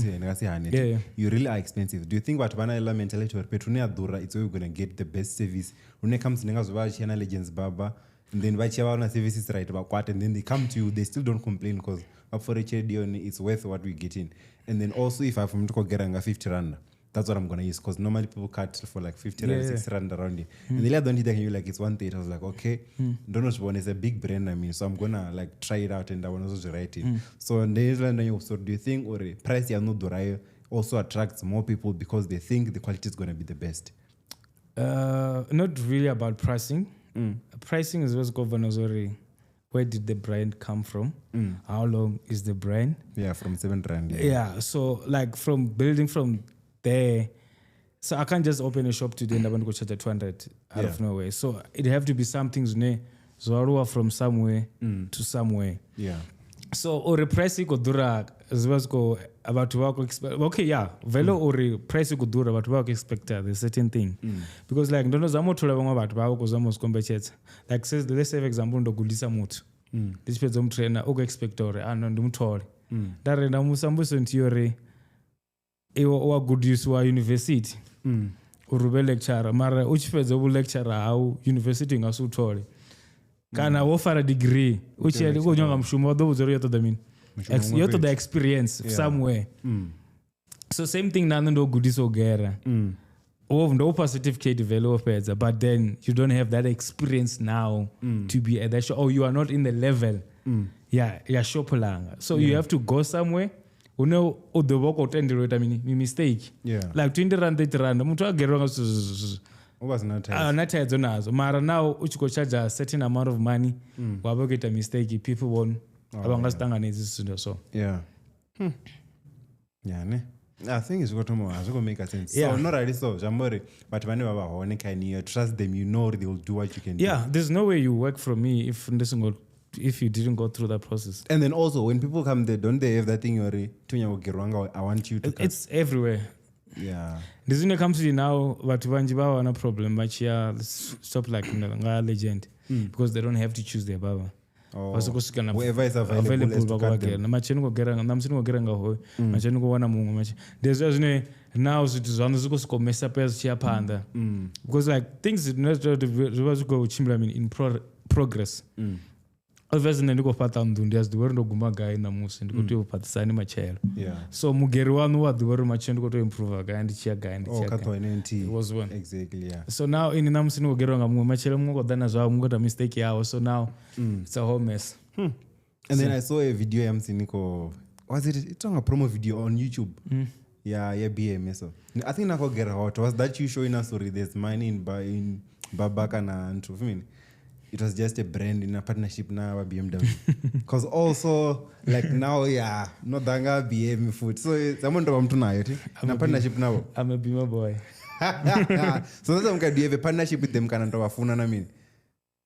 yeah. You really are expensive. Do you think what bana mentality or petrunia dura, it's where we're gonna get the best service? When it comes to Niggas Legends Baba, and then Vachiavana services right about what, and then they come to you, they still don't complain because up for HDO, it's worth what we get in. And then also, if I'm from to 50 rand, that's what I'm gonna use because normally people cut for like 50 rand, 60 rand around here. And the other don't you like it's 130. I was like, okay, don't know it's a big brand. I mean, so I'm gonna like try it out and I want to write it. So so do you think or price ya no durayo also attracts more people because they think the quality is gonna be the best? Not really about pricing. Pricing is what's governors already. Where did the brand come from? How long is the brand? Yeah, from 7 rand. Yeah. So like from building from there, so I can't just open a shop today and I want to go charge 200 out of nowhere. So it have to be something zwarua from somewhere to somewhere. Yeah. So or price iko dura zwa about okay, yeah, velo or price iko dura but work expect the certain thing. Because like ndono zama uthola vamwe vanhu vavo kuzama uzikombechetsa. Like says let's say for example ndogulisa muthu. Ndichipedza mutrainer uko expect uri ano ndimuthole. Ndare ndamusambuso ntiyori iwe wagudiswa university uri ube lecturer mara u tshi fhedza vhu lecturer hau university nga si u thole kana wo fara degree u tshi ya u nyanga mushumo wa ḓo vhudza uri yo ṱoḓa mini, yo ṱoḓa experience somewhere. So same thing na nṋe ndo gudiswa u gera ndo upha certificate vele wo fhedza, but then you don't have that experience now to be at that shop, or you are not in the level ya shop langa, so you have to go somewhere une u ḓo vha u khou tendelwa u ita mini mistake. Like 20 rand 30 rand muthu a gerwa nga zwithu na thaidzo nazo, mara now u tshi khou charge a certain amount of money wa vha u khou ita mistake, people won't vha nga zwi ṱanganedzi zwithu so. Yeah. Yeah, ne? I think it's got more, it's make sense. So not really so Jamori, but vhane vha vha hone can you trust them, you know they will do what you can do. Yeah, there's no way you work from me if you didn't go through that process. And then also when people come there, don't they have that thing already? I want you to come. It's everywhere. Yeah. This when it comes to you now, but vanji ba wana problem but yeah, stop like nga legend because they don't have to choose their barber. Oh, whoever is available to cut them. Macheni go gera nga macheni go gera nga ho macheni go wana mungwe machi. There's zwine now zwithu zwa zwi khou mess up as chia panda. Because like things zwi zwi go tshimbila in progress. Obviously nṋe ndi khou fhaṱa nnḓu ndi a zwi ḓivha uri ndo guma gai ṋamusi ndi khou tea u fhaṱisani matshelo. So mugeri waṋu wa ḓivha uri matshelo ndi khou tea u improve gai ndi tshiya gai ndi tshiya gai. Was one. Exactly, yeah. So now ini ṋamusi ni khou geriwa nga muṅwe matshelo muṅwe khou ḓa na zwawe muṅwe khou ita mistake yawe, so now it's a whole mess. And then I saw a video ya musi niko, was it it's on a promo video on YouTube. Yeah, yeah, BM so. I think nako gera hot. Was that you showing us sorry there's money in Babaka na Ntufimini? It was just a brand in a partnership now with BMW. Because also, like now, yeah, not danga BM food. So, someone to na partnership now. I'm a Beamer boy. So, that's why do you have a partnership with them? Can I mean?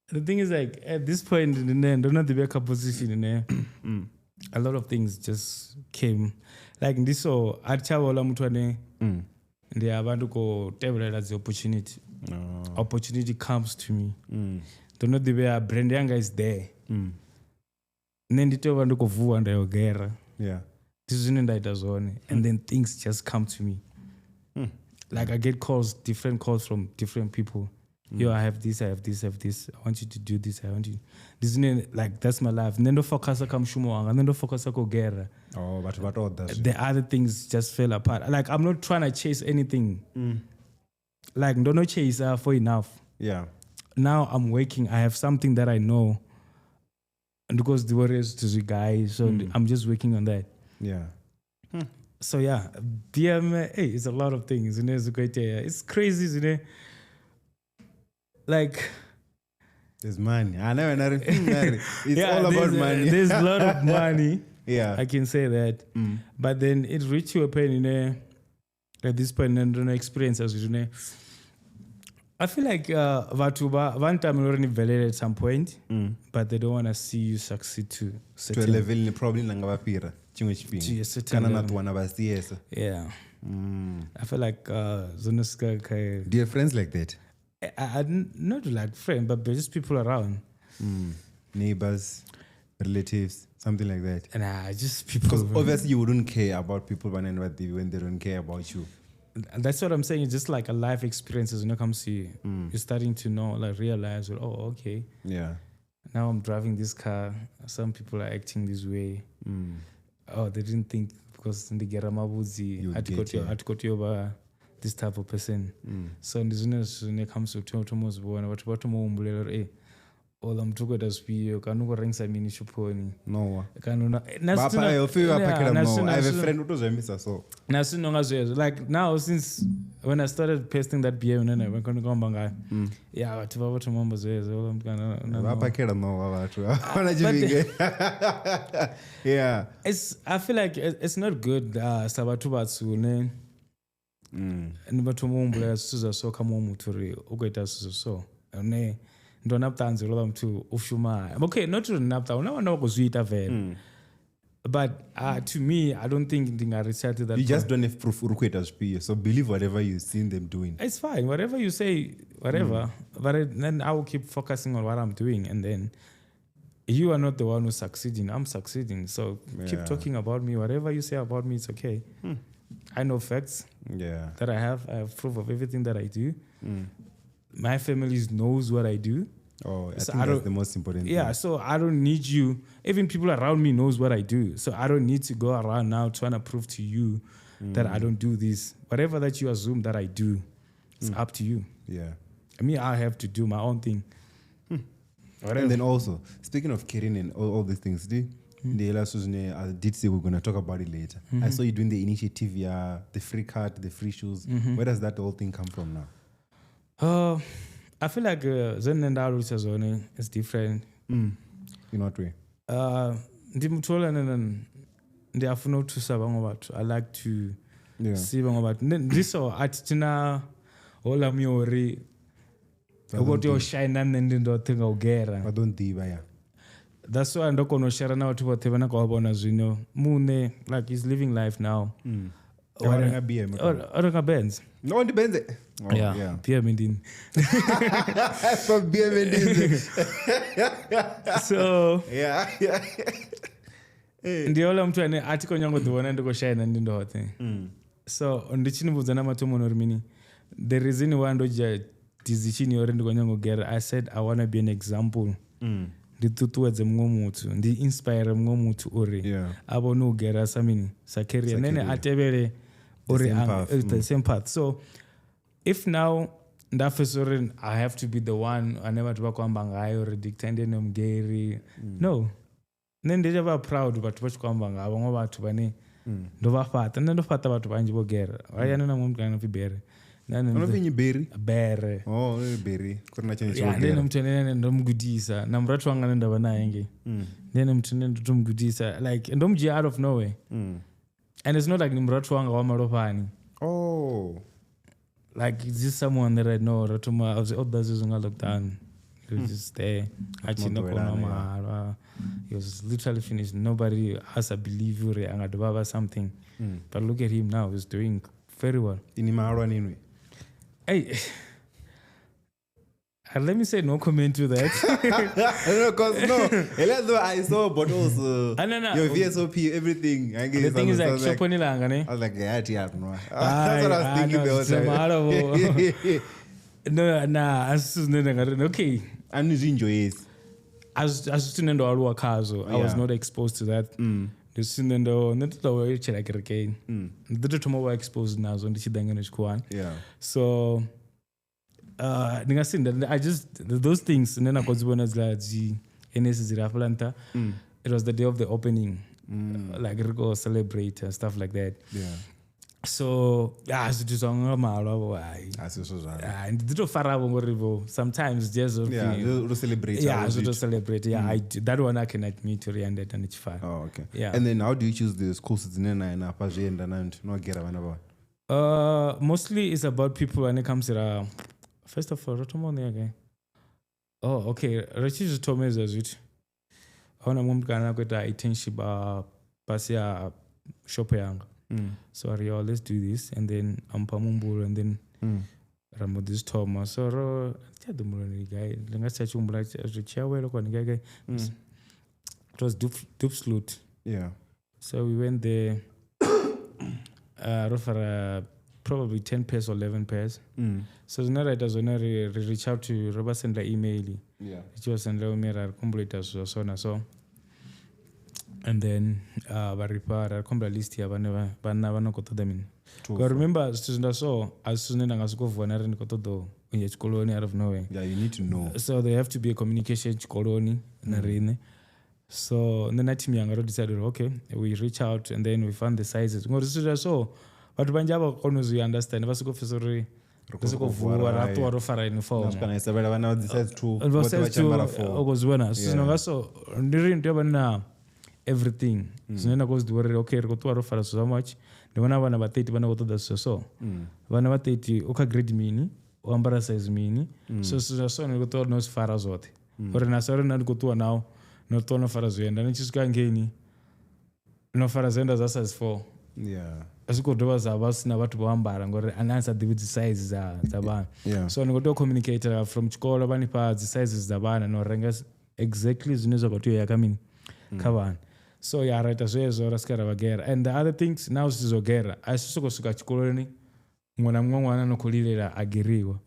The thing is, like, at this point, in the don't know the back position in there. A lot of things just came. Like, this, so, Archawola Mutwane, they are about to go table as the opportunity. No. Opportunity comes to me. Don't know the way brand yanga is there. Nendito vandu kuvuwa ndayogera. Yeah. This is ndaita zone and then things just come to me. Like I get calls, different calls from different people. Yo, I have this, I have this, I have this. I want you to do this. I want you. This is like that's my life. Nendo focus kamshumo wanga. Nendo focus kogera. Oh, but all that. The other things just fell apart. Like I'm not trying to chase anything. Like don't no chase for enough. Yeah. Now I'm working. I have something that I know. Ndi khou zwi ḓivha uri hezwi zwithu zwi gai, so I'm just working on that. Yeah. So yeah, BM, hey, it's a lot of things zwine zwi khou itea. It's crazy zwine, like, There's money. I never know. It's yeah, all about money. There's a lot of money. Yeah. I can say that. But then it reached to a point in a, at this point in the experience as you know. I feel like vhathu vha ntamela uri ni bvelele at some point, but they don't want to see you succeed to To a certain level ni probably na nga vha fhira tshiṅwe To a tshifhinga. certain Kana na level. ṱuwa na vha siesa. Yeah. I feel like zwo no swika kha Do you have friends like that? I not like friend, but just people around. Neighbors, relatives, something like that. And just people. Because obviously you wouldn't care about people when they don't care about you. And that's what I'm saying. It's just like a life experiences when it comes to you. You're starting to know, like realize, oh, okay, Yeah. now I'm driving this car. Some people are acting this way. Oh, they didn't think because in the You Geramabuzi, would get, yeah. Atikotiyoba, this type of person. So ndi zwine it comes to thomo zwi vhona vhathu vha thoma u humbulela uri eh ola muthu u khou ita zwifhio kana u khou rengisa mini shophoni No. kana una- na Vha zwithu na- pha- eh, upfi vha yeah, phakhela na no. zwithu na I have a zwithu- friend u to zwi ambisa so. na zwithu nonga zwezwo like now since when I started pasting that BM nene vha kone amba ngayo yeah vhathu vha vho thoma u amba zwezwo ola muthu kana na- Vha no. phakhela no wa vhathu. Vha tshifhinga. Yeah. It's I feel like it's not good sa vhathu vhatsu ne ni vha thoma u humbulela zwithu zwa so kha muṅwe muthu uri u khou ita zwithu zwa so ne ndo na vhuṱanzi uri ola muthu u shuma okay not uri na vhuṱanzi huna vhane vha khou zwi ita vele but to me I don't think ndi nga reach out to that You just point. don't have proof uri khou ita zwifhio. So believe whatever you've seen them doing. It's fine whatever you say whatever but then I will keep focusing on what I'm doing and then you are not the one who's succeeding, I'm succeeding, so keep Yeah. talking about me, whatever you say about me, it's okay. I know facts Yeah. that I have. I have proof of everything that I do. My family knows what I do. Oh, I So think I that's don't- the most important Yeah, thing. so I don't need you. Even people around me knows what I do. So I don't need to go around now trying to prove to you that I don't do this. Whatever that you assume that I do, it's up to you. Yeah. I mean, I have to do my own thing. Whatever. And then also, speaking of caring and all these things, the I did say we're going to talk about it later. I saw you doing the initiative, yeah, the free card, the free shoes. Where does that whole thing come from now? I feel like zwine nda alusa zwone is different. In what way? Ndi muthu ola ane ndi a funa u thusa vhaṅwe vhathu. I like to Yeah. see vhaṅwe vhathu. Ndi so a thi thina houḽa muya uri hu khou tea u shaina nṋe ndi ndoṱhe nga u gera. I don't diva, yeah. That's why ndo kona u shera na vhathu vhoṱhe vhane khou vha vhona zwino. Muṋe like he's living life now. O renga BM. O renga Benz. No, ndi Benz. Oh, Yeah. yeah. BM ndini. From BM and So Yeah. Yeah. ndi houḽa muthu ane a thi khou nyanga u ḓivhona ndi khou shaina ndi ndoṱhe. So ndi tshi ni vhudza na mathomoni uri mini the reason why ndo dzhia decision ya uri ndi khou nyanga u gera, I said I wanna be an example. Ndi ṱuṱuwedze muṅwe muthu, ndi inspire muṅwe muthu uri Yeah. a vhone u gera sa mini sa career, Sa nene career. a tevhele uri same path, the same path. So if now nda pfesa uri I have to be the one ane vhathu vha khou amba ngayo uri Dictor ndi ene mugeri, no, nṋe ndi vha proud vhathu vha tshi khou amba nga vhaṅwe vhathu vhane ndo vha fhaṱa. Nṋe ndo fhaṱa vhathu vhanzhi vho gera hayani na muṅwe muthu ane pfi Bere. Nṋe ane Ono pfi Berry. Bere. Oh, Berry. Kuri na tshone Yeah, ndi ene muthu ane ndo mu gudisa na murathu wanga ane nda vha naye ngei. Ndi ene muthu ane ndo to mu gudisa like ndo mu dzhia out of nowhere. And it's not like ndi murathu wanga wa malofhani. Oh. Like it's just someone that I know. Ro thoma o ḓa zwezwo nga lockdown. He was just there. A tshi no kona Maḓowelana, yeah. mahalwa. He was literally finished. Nobody has a belief uri a nga dovha a vha something. But look at him now. He's doing very well. Ini mahalwa ninwe. Hey, let me say no comment to that. No, because no. Even though I saw bottles, No. your VSOP, everything. I guess The thing is I like, was like, shoponi langa ne. I was like, yeah, yeah, no. That's what I was thinking no, the whole time. mahala No, nah, asi zwine nda nga ri okay. And you enjoy it. A zwi zwithu ndo aluwa khazwo. I was Yeah. not exposed to that. Ndi zwithu zwine ndo nṋe ndo tou tshela kerekeni. Ndi ḓo tou thoma u vha exposed nazwo ndi tshi ḓa ngeno tshikhuwani. Yeah. So ndi nga si I just those things nṋe na khou dzi vhona dziḽa dzi Ene si dzula hafhaḽa nṱha. It was the day of the opening. Like ri khou celebrate and stuff like that. Yeah. So yeah, zwithu zwa nga mahalwa vho hai. A si zwithu zwa. Ah, ndi ḓi to fara vho ngori vho sometimes just Yeah, ro celebrate. Yeah, zwi to celebrate. Yeah, I do. That one I can admit uri anda ita ndi tshi fara. Oh, okay. Yeah. And then how do you choose the schools dzine na na fha zwienda na nthu no gera vhana vha? Mostly it's about people when it comes to first of all, ro thoma u ṋea gai? Oh, okay. Ri tshi zwi thoma hezwiḽa zwithu, ahuna muṅwe mutukana a khou ita internship fhasi ha shop yanga. So a ri, yo, let's do this, and then a mpha muhumbulo, and then ra mbo ḓi zwi thoma. So ro thi tsha ḓi humbula ndi gai, ndi nga si tsha tshi humbula ri tshi awela kwa ndi gai gai. It was Diepsloot. Yeah. So we went there. Ro fara probably 10 pairs or 11 pairs. So zwine ra ita zwone ri reach out to, ro vha sendela email. Yeah. Ri tshi vha sendela email ra ri khumbula ita zwithu zwa so na so. And then vha ri fha, ra ri khumbula list ya vhane vhanna vha no khou ṱoḓa mini. Because remember zwithu zwi nda so a si zwithu zwine nda nga sokou vuwa na ri ndi khou ṱoḓa u ya tshikoloni out of nowhere. Yeah, you need to know. So there have to be a communication tshikoloni na riṋe. So nṋe na team yanga ro decide uri okay, we reach out and then we find the sizes. Ngori zwithu zwa so vhathu vhanzhi a vha koni u zwi understand, vha sokou pfesa uri ri sokou vuwa ra ṱuwa ro fara uniform. Na swika na isabela vhana vha dzi size 2, Vha vhoṱhe vha size tshi ambara two, 4. u khou zwi vhona. Zwithu zwi no nga so ndi ri ndi tea u vha na everything zwine nda khou zwi ḓivha uri okay ri khou ṱuwa ro fara zwithu zwa much. Ndi vhona vhana vha 30 vhane vha khou ṱoḓa zwithu zwa so. Vhana vha 30 u kha grade mini, u ambara size mini. So zwithu zwa so ndi khou ṱuwa no zwi fara zwoṱhe. Uri na sa uri nda ndi khou ṱuwa nao, no ṱuwa no fara zwienda, ni tshi swika ngeini no fara zwienda zwa size 4. Yeah. Zwi khou dovha zwa vha sina vhathu vho ambara ngori ane a sa ḓivhi dzi size dza vhana. Yeah. So ni khou tea u communicate from tshikolo vha nifha dzi sizes dza vhana no renga exactly zwine zwa khou tea u ya kha mini, kha vhana. So ya ra ita zwezwo ra swika ra vha gera. And the other things now zwithu zwo gera a si sokou swika tshikoloni muṅwe na muṅwe ṅwana no khou lilela a geriwa.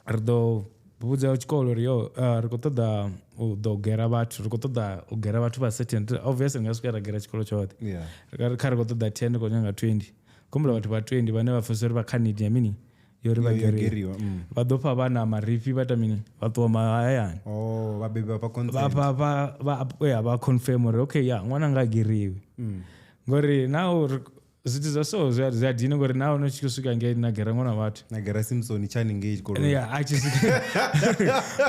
Ri ḓo vhudza tshikolo uri yo ri khou ṱoḓa u ḓo gera vhathu, ri khou ṱoḓa u gera vhathu vha certain. Obviously ri nga swika ra gera tshikolo tshoṱhe. Yeah. Ri kha ri khou ṱoḓa 10, ri khou nyanga 20. Khumbula vhathu vha 20 vhane vha pfesesa uri vha kha need ya mini, yo ri vha geriwe. Vha ḓo fha vhana marifhi vha ita mini, vha ṱuwa mahayani. Oh, vhabebi vha fha consent. Vha confirm uri okay ya ṅwana nga geriwe. Ngori now zwithu zwa so zwi a dina ngori now no tshi swika ngei na gera ṅwana vhathu. Na gera Simpson tshani ngei tshikoloni. Yeah, a tshi swika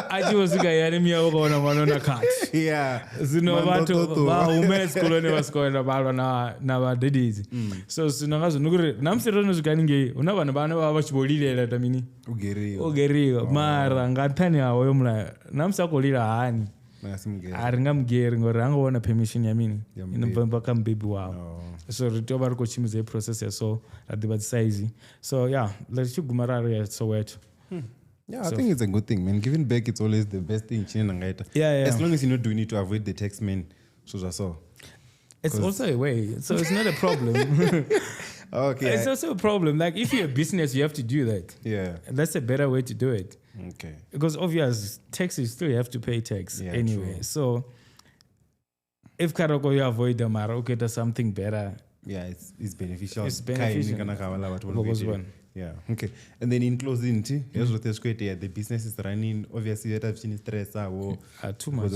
a tshi vho swika yani miya vho kona ṅwana na khathi. Yeah. Zwino vhathu vha humela tshikoloni vha swika vha lwa na vhadededzi. So zwino nga zwino uri na musi ro no swika ngei hu na vhana vhane vha vha tshi vho lilela ta mini. U geriwa. Mara nga nṱhani ha hoyo mulayo na musi a khou lila hani. A ri nga mugeri ngori ha ngo wana permission ya mini ino bva kha mubebi wawe. So ri tea u vha ri khou tshimbidza heyi process ya so ra ḓivha dzi size. So yeah, ri tshi guma ra ri ya Soweto. Yeah, I think it's a good thing, man. Giving back, it's always the best thing. Yeah, yeah. As long as you're not doing it to avoid the tax man. So so. It's also a way. So it's not a problem. Okay. It's also a problem. Like if you're a business, you have to do that. Yeah. That's a better way to do it. Okay. Because obvious tax, you still have to pay tax anyway. True. So if Karoko you avoid the mara, okay, there's something better. Yeah, it's beneficial. It's beneficial. Yeah. Okay. And then in closing, the business is running. Obviously, you have stress. Too much.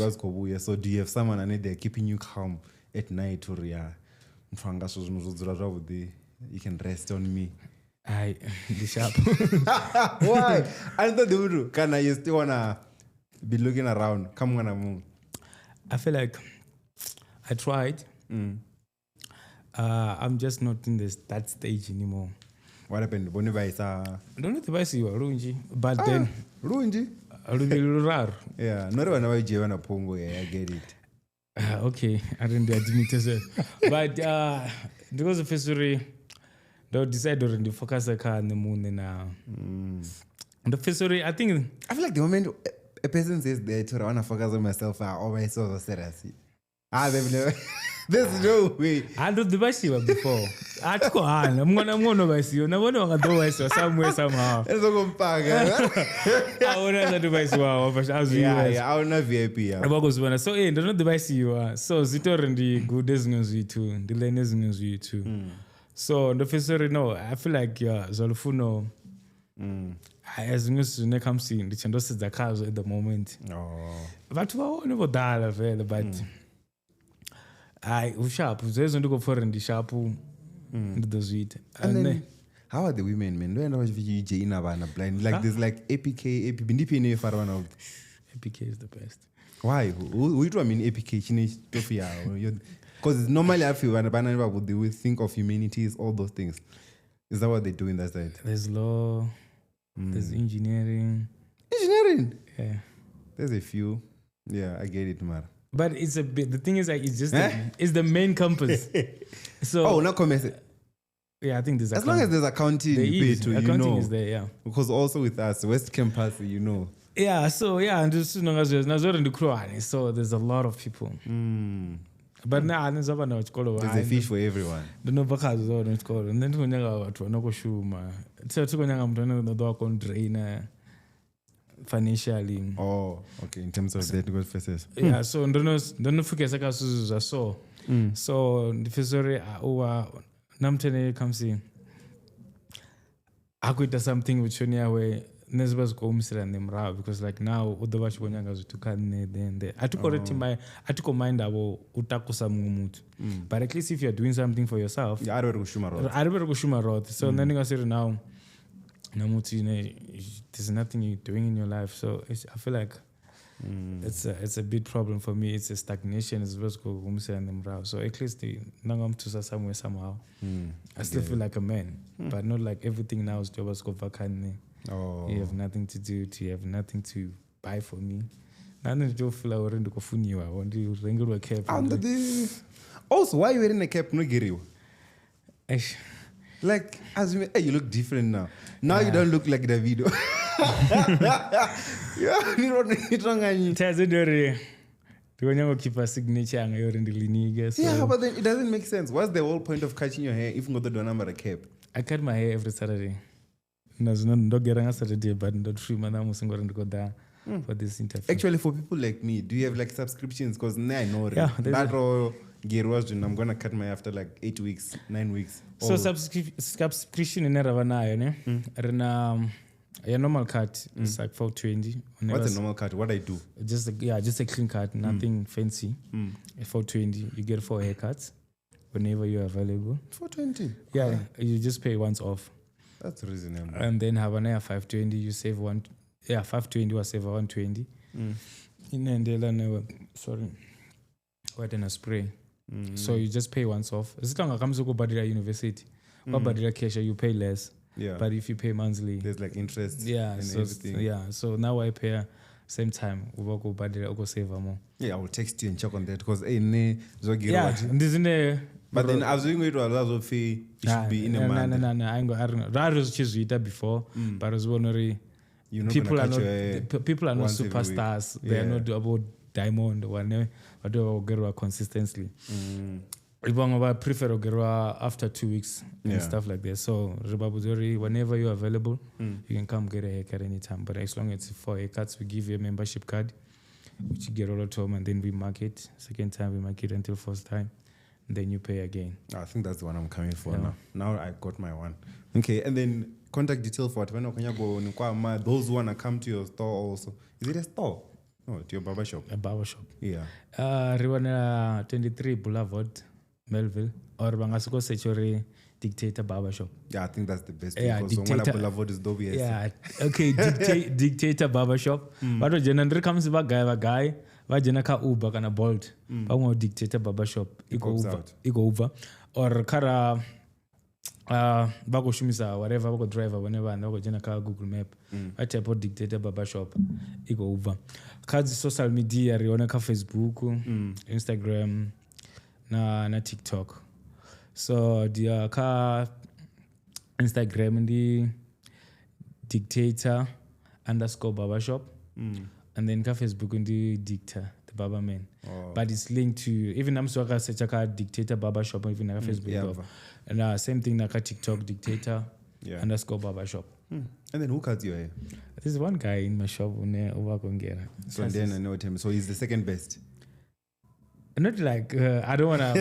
So do you have someone and they're keeping you calm at night or yeah? You can rest on me. I the sharp. Why? I thought they would. Can I still wanna be looking around? Come on, move. I feel like I tried. I'm just not in that stage anymore. What happened? Boni vaisa. I don't know if I see you, Runji, but then Runji. Yeah, not even I na pongo. Yeah, I get it. Okay, I didn't admit it, but because of history. They decide to focus on the moon and the history. I think I feel like the moment a person says that I want to focus on myself, I always so serious. They've never. There's no way. I don't do before. I took on. I'm gonna buy you. No one gonna do somewhere somehow. It's a good I wanna do Yeah, yeah, I wanna VIP. Yeah. So, hey, don't device you. So, zito ndi good as too. The learners too. So the first no, I feel like yeah, Zolufuno Hai, zwiṅwe zwithu zwine khamusi ndi tshe ndo sedza khazwo at the moment. Oh. Vhathu vha hone vho ḓala vele, but hai, hu sharp zwezwo ndi khou pfha uri ndi sharp, ndi ḓo zwi ita. And Nṋe- then, how are the women, man? Ndo enda vha tshi joina vhana blind. Like there's like APK, APB. Ndi ifhio ine yo fara vhana vhoṱhe? APK is the best. Why? Hu itwa mini APK tshine tofi yaho? Because normally I feel vhana vhana vhavhuḓi we think of humanities, all those things. Is that what they do in that side? There's law, there's engineering. Engineering. Yeah. There's a few. Yeah, I get it, Mara. But it's a bit, the thing is like it's just Eh? it's the main campus. So Oh, not commerce. yeah, I think there's As long as there's accounting, there is too, you accounting know. is there, yeah. Because also with us, West Campus, you know. Yeah, so yeah, and just na zwo ndi khulwane, so there's a lot of people. But na nṋe zwa vhana vha tshikolo There's a fish for everyone. ndo no bva khazwo zwa vhana tshikolo. Nṋe ndi khou nyaga vhathu vha no khou shuma. Thi khou nyaga muthu ane ḓo ḓo a kona u draina financially. Oh, okay. In terms of that, good faces. Yeah, so ndo no pfukesa kha zwithu zwa so. So ndi pfesa uri a, u vha na muthu ane khamusi a khou ita something vhutshiloni yawe, nṋe zwi vha zwi khou humisela nṋe murahu, because like now u ḓo vha tshi vho nyaga zwithu kha nṋe then there. A thi khou ri thi a thi khou mind avho u takusa muṅwe muthu, but at least if you're doing something for yourself. Yeah, I don't know what A ri vhe ri khou shuma roṱhe, so nṋe ndi nga si ri now na muthu ine there's nothing you're doing in your life, so it's, I feel like it's a big problem for me. It's a stagnation. It's zwi vha zwi khou humisela nṋe murahu, so at least nda nga muthusa somewhere somehow, I still feel like a man, but not like everything now is zwi khou bva kha nṋe. Oh. You have nothing to do, you have nothing to buy for me. Na nṋe ndi tea u feel uri ndi khou funiwa vho, ndi rengeliwe cap. And also, why are you wearing a cap? No, Giriwa. Eish. Like, as you, hey, you look different now. Now you don't look like Davido. Yeah, you don't. Thaidzo ndi uri ndi khou nyaga u keepa signature yanga yo uri ndi linike, so Yeah, but then it doesn't make sense. What's the whole point of cutting your hair if you got the number a cap? I cut my hair every Saturday. Na zwino ndo gera nga Saturday, but ndo trimma ṋamusi ngori ndi khou ḓa for this interview. Actually, for people like me, do you have like subscriptions? Because now I know Yeah, there's that all Giriwa, I'm gonna cut my hair after like 8 weeks, 9 weeks. So Oh. subscription ine ra vha nayo ne, ri na ya normal cut, it's like 420. What's a normal cut? What I do? Just a clean cut, nothing fancy. 420, you get 4 haircuts whenever you're available. 420. Yeah, you just pay once off. That's reasonable. And then have another 520, you save one. Yeah, 520 was save 120. Sorry. What in a spray. So you just pay once off. As long as comes to badira university, or badira cash, you pay less. Yeah. But if you pay monthly, There's like interest. yeah, And so everything. yeah. So now I pay same time. We go badira, go save more. Yeah, I will text you and check on that because hey, ne, zo Yeah, Giriwa. this in the. But then I was doing it was fee. It should be in a month. No. I ain't go. I don't know. That was just it before, but as well, You're not people gonna are cut not your hair people are not once every week. superstars. They are Yeah. not about diamond. One, but they will get consistently. Vhaṅwe vha prefer u gerwa after 2 weeks and Yeah. stuff like that. So Ribabuzori, whenever you're available, you can come get a haircut anytime. But as long as it's 4 haircuts, we give you a membership card, which you get all the time, and then we mark it. Second time we mark it until first time, and then you pay again. I think that's the one I'm coming for Yeah. now. Now I got my one. Okay, and then contact detail for what those who wanna come to your store also. Is it a store? No, to your barber shop. A barber shop. Yeah. Ri wanela 23 Boulevard, Melville, or vha nga soko search uri Dictator Barber Shop. Yeah, I think that's the best. Yeah, because Dictator- Boulevard is dope. Yes. Yeah, okay, Dictator Barber Shop. Vha to dzhena ndi ri khamusi vha gai vha gai vha dzhena kha Uber kana Bolt, vha ṅwala Dictator Barber Shop i khou pops bva, out. i khou bva. Or kha ra vha khou shumisa whatever, vha khou driver vhone vhaṋe vha khou dzhena kha Google Map, vha type Dictator Barber Shop i khou bva. Kha dzi social media ri hone kha Facebook, Instagram na TikTok. So dia kha Instagram ndi dictator_barbershop, and then ka Facebook ndi Dictator the Barber Man. Oh. But it's linked to even I'm so ka search ka Dictator Barber Shop even ka Facebook. yeah. And same thing na ka TikTok dictator Yeah. underscore barber shop. And then who cuts your hair? There's one guy in my shop une uba kongera. So then I know him. So he's the second best. Not like I don't wanna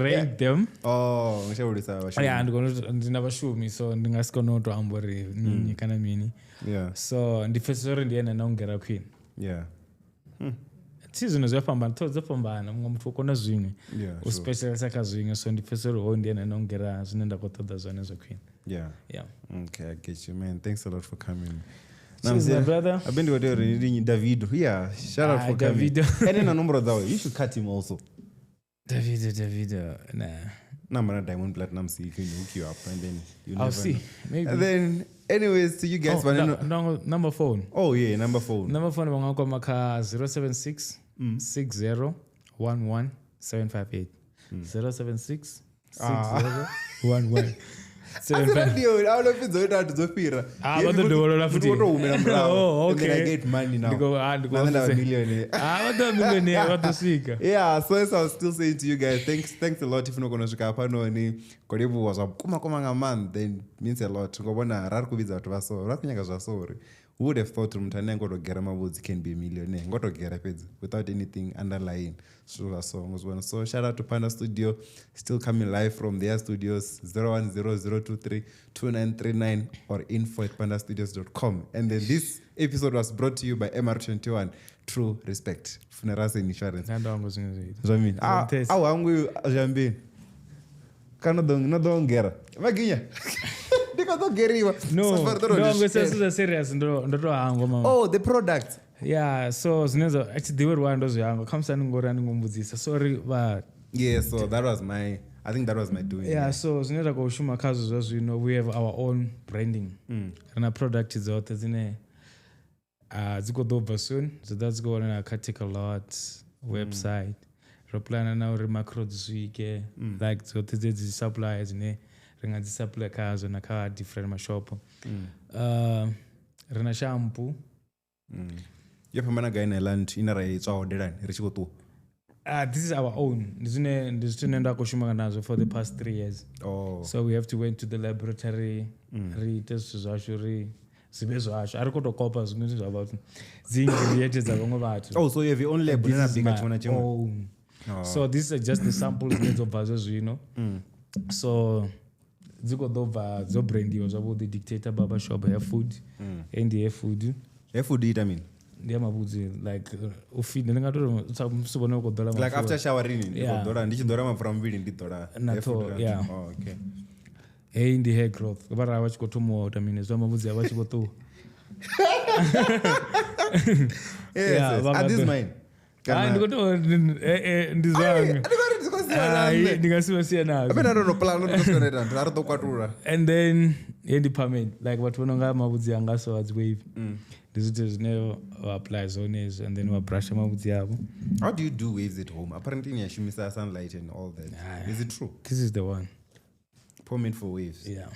rank them. Oh, ngishavulisa vhashumi. Yeah, ndi kona ndi na vhashumi, so ndi nga si kone u to amba uri nnyi kana mini. Yeah. So ndi pfesesa uri ndi ene na ungera khwine. Yeah. Thi zwino zwi a fhambana, ṱhoho dzo fhambana, muṅwe muthu u kona zwiṅwe. Yeah, U sure. specialisa kha zwiṅwe, so ndi pfesesa uri hoyu ndi ene na ungera zwine nda khou ṱoḓa zwone zwa khwine. Yeah. Yeah. Okay, I get you, man. Thanks a lot for coming. Cheers, my brother. I've been to Davido. Yeah, shout out Ah, for coming. Davido. And then a number of that, you should cut him also. Davido, nah. Number Diamond Platinum, see, he can hook you up and then you I'll never see. know. Maybe. And then, anyways, to you guys, Oh, but no, number phone. Oh yeah, number phone. Number phone vha nga kwama kha 076 60 11 758. 076 60 11 758. I don't know if it's dzo fhira. Ah, vha ḓo dovholola futhi. Ndi khou tou humela murahu. Oh, And then I okay. get money now. Ndi khou- ah, ndi khou Now then I'm a pfesesa. millionaire. Ah, vha ḓo vha millionaire, vha ḓo swika. Yeah, so as I was still saying to you guys, thanks a lot if no kona swika hafhanoni. Khou livhuwa zwa vhukuma kuma nga maanḓa, it means a lot. Ngo vhona ra ri khou vhidza vhathu vha so, ra khou nyaga zwa so uri who would have thought muthu ane a ngo to gera mavhudzi can be a millionaire, ngo to gera fhedzi without anything underlying. Zwithu zwa so, ngo zwi vhona. So shout out to Panda Studio, still coming live from their studios, 0100232939 or info@pandastudios.com. And then this episode was brought to you by MR21, True Respect, Funerals and Insurance. Nda ndo zwiṅwe zwithu. Zwa mini? Ah, Test. a u hangwi zwa kana no ḓo ngera maginya ndi khou ḓo geriwa. No, So far, ḓo ndo hangwa ri zwithu zwa serious, ndo to hangwa mama. Oh, the product. Yeah, so zwine zwa a tshi ḓivha uri wa ndo zwi hangwa, khamusi a ni ngori a ni ngo mbudzisa. Sorry vha. Yeah, so that was my, I think that was my doing. Yeah, so zwine ra khou shuma khazwo zwa zwino, we have our own branding. Ri na product dzoṱhe dzine dzi khou ḓo bva soon, dzi ḓa dzi khou wanala kha Takealot website. Ro plana na uri macro dzi swike, like dzoṱhe dze dzi supply dzine ri nga dzi supply khazwo na kha different mashopo. Ri na shampoo. Yo fhambana gai na iḽa nthu ine ra i tswa hodelani ri tshi khou ṱuwa? This is our own. Ndi zwine ndi zwithu zwine nda khou shuma nazwo for the past 3 years. Oh. So we have to went to the laboratory, ri ite zwithu zwashu ri zwi vhe zwashu. A ri khou tou kopa zwiṅwe zwithu zwa vhathu, dzi ingredient dza vhaṅwe vhathu. Oh, so you have your own lab, This une na is bika my tshiṅwe na tshiṅwe? own. Oh. So this is just the samples dzine dzo bva zwezwino. So dzi khou ḓo bva dzo brandiwa zwavhuḓi, Dictator Barber Shop hair food, and hair food. Hair food i ita mini? Ndi ya mavhudzi, like u feed ndi nga tou ri musi vhone u khou ḓola Like mapfura. after shower rini ndi khou Yeah. ḓola, ndi tshi ḓola mapfura muvhili ndi ḓola Na hair food ṱhoho, kana? yeah. Oh, okay. Heyi ndi hair growth, vha ra vha tshi khou thoma u ita mini zwa mavhudzi a vha tshi khou ṱuwa. Yes, Yeah, yes. vha Are nga these ḓo- mine? Hai, ndi khou tou ndi zwanga. Ndi khou ri ndi khou sia na Hai, nṋe. ndi nga si vha sia nazwo. Habe na ndo no plan ndo no ita nthu, a ri ḓo kwatula. And then ye ndi permanent, like vhathu vho no nga mavhudzi anga so a dzi wave. Ndi zwithu zwine vha apply zwone hezwo, and then vha brusha mavhudzi avho. How do you do waves at home? Apparently ni a shumisa sunlight and all that. Nah. Is it true? This is the one. Pomade for waves. Yeah.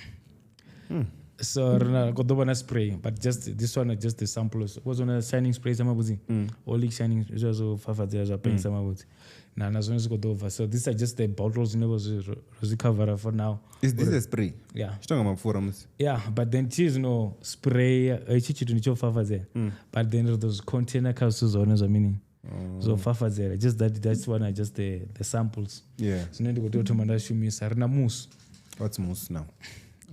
So ri na khou ḓo vha na spray, but just this one just the samples. Was on a shining spray sa mavhudzi. Olic shining zwa zwo fafadzela zwa penyisa mavhudzi. Na zwone zwi khou ḓo bva. So these are just the bottles zwine vho zwi ro zwi covera for now. Is this a spray? Yeah. Zwi tonga mapfura musi. Yeah, but then thi zwino spray hetshi tshithu ndi tsho fafadzela. But then ri ḓo zwi container kha zwithu zwa hone zwa mini. Zwo fafadzela. Just that's one are just the samples. Yeah. Zwine ndi khou tea u thoma nda shumisa. Ri na musu. What's mousse now?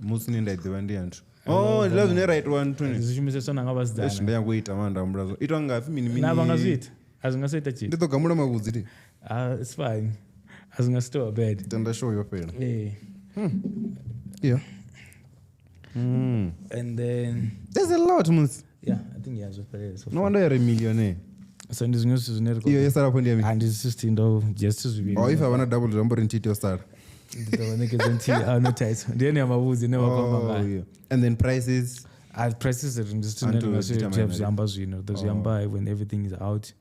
Mousse ine nda i ḓivha ndi ya nthu. Oh, ndi ḽa zwine ra itiwa nthuni. Zwi shumiseswa na nga Eish, vhasidzana. nda nyago u ita mara nda humbula zwo. Itwa ngafhi mini mini? Na vha nga zwi ita. A zwi nga si ita tshithu. Ndi ḓo gamula mavhudzi ndi. Ah, it's fine. A zwi nga si tou bad. Tenda show yo fhela. Eh. Yeah. And then There's a lot musi. yeah, I think yeah, zwo fhelela so No far. wonder you're a millionaire. So ndi zwiṅwe zwithu zwine ri khou Iyo yo sala afho ndi ya mini? Ah, ndi zwithu zwithihi ndo just zwivhili. Oh, if havha na double zwi amba uri nthihi yo sala. Ndi ḓo vha ṋekedza nthihi a no title. Ndi ene ya mavhudzi ine vha khou amba Oh, ngayo. yeah. And then prices. Ah, prices ndi zwithu zwine Anto ri nga si determine tea zwi amba zwino. Ri ḓo zwi amba when everything is out.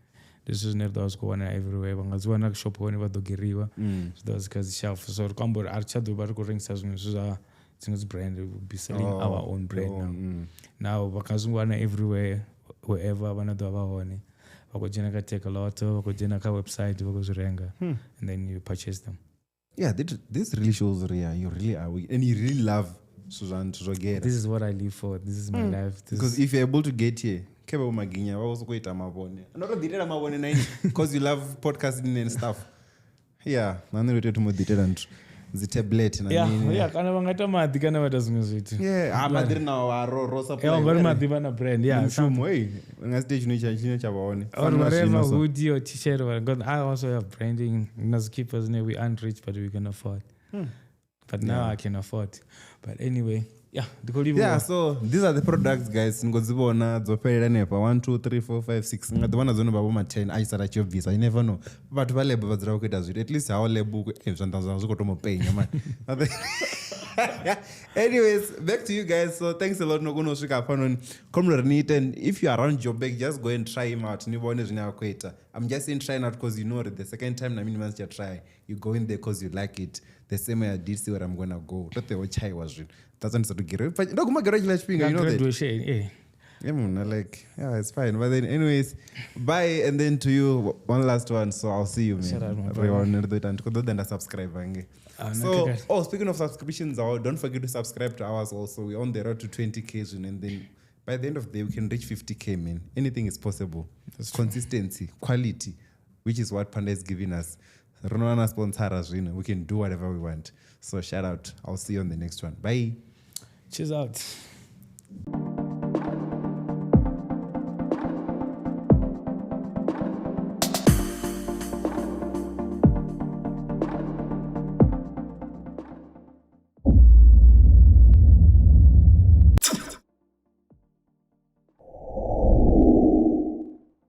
Ndi zwithu zwine ri ḓo vha zwi khou wanala everywhere. Vha nga zwi wana shop hone vha ḓo geriwa. Zwi ḓo vha zwi kha dzi shelf. So ri khou amba uri a ri tsha ḓo vha ri khou rengisa zwiṅwe zwithu zwa dziṅwe dzi brand. We will be selling Oh, our own brand your now. own, mm. Now vha nga zwi wana everywhere wherever vha na ḓo vha hone. Vha khou dzhena kha Takealot, vha khou dzhena kha website vha khou zwi renga and then you purchase them. Yeah, this really shows Ria, you really are weak and you really love Suzanne Zogera. This is what I live for. This is my life. This Because if you're able to get here, Khe vho Maginya vha vho sokou ita mavhone. Ndo to ḓi itela mavhone na ini because you love podcasting and stuff. Yeah, na nṋe ndo tea u thoma u ḓi itela nthu dzi tablet na mini. Yeah, kana vha nga ita maḓi kana vha ita zwiṅwe zwithu. Yeah, ha maḓi ri nao a ro supply. Yeah, ngori maḓi vha na brand. Yeah, mushumo hey, nga si tshine tsha tshine tsha vha hone. Or whatever hoodie or t-shirt or whatever. I also have branding. Keepers, we aren't rich, but we can afford. But now I can afford. But anyway, yeah. Yeah, so these are the products, guys. Ngo dzi vhona dzo fhelela hanefha 1 2 3 4 5 6. Nga ḓi wana dzo no vha vho ma 10 a tshi sala tshi yo bvisa. You never know. Vhathu vha lab vha dzula vha khou ita zwithu. At least how lab zwanḓa zwanga zwi khou thoma u penya man. Anyways, back to you guys. So thanks a lot. No kono swika hafhanoni. Khomlo ri ni ite, and if you are around Joburg, just go and try him out. Ni vhone zwine a khou ita. I'm just saying trying out because you know the second time na mini must try. You go in there because you like it. The same way I did see where I'm gonna go. Tote ho chaiwa zwino. That's when to get. Ndoguma gero chila tshifhinga, you know that. Graduation, eh. Yeah, man, like, yeah, it's fine. But then anyways, bye. And then to you, one last one. So I'll see you, man. Shout out, my brother. Subscribe. So, oh, speaking of subscriptions, don't forget to subscribe to ours also. We're on the road to 20K soon, and then by the end of the day, we can reach 50K, man. Anything is possible. That's true. Consistency, quality, which is what Panda is giving us. Ronwana sponsor, we can do whatever we want. So shout out. I'll see you on the next one. Bye. Cheers out.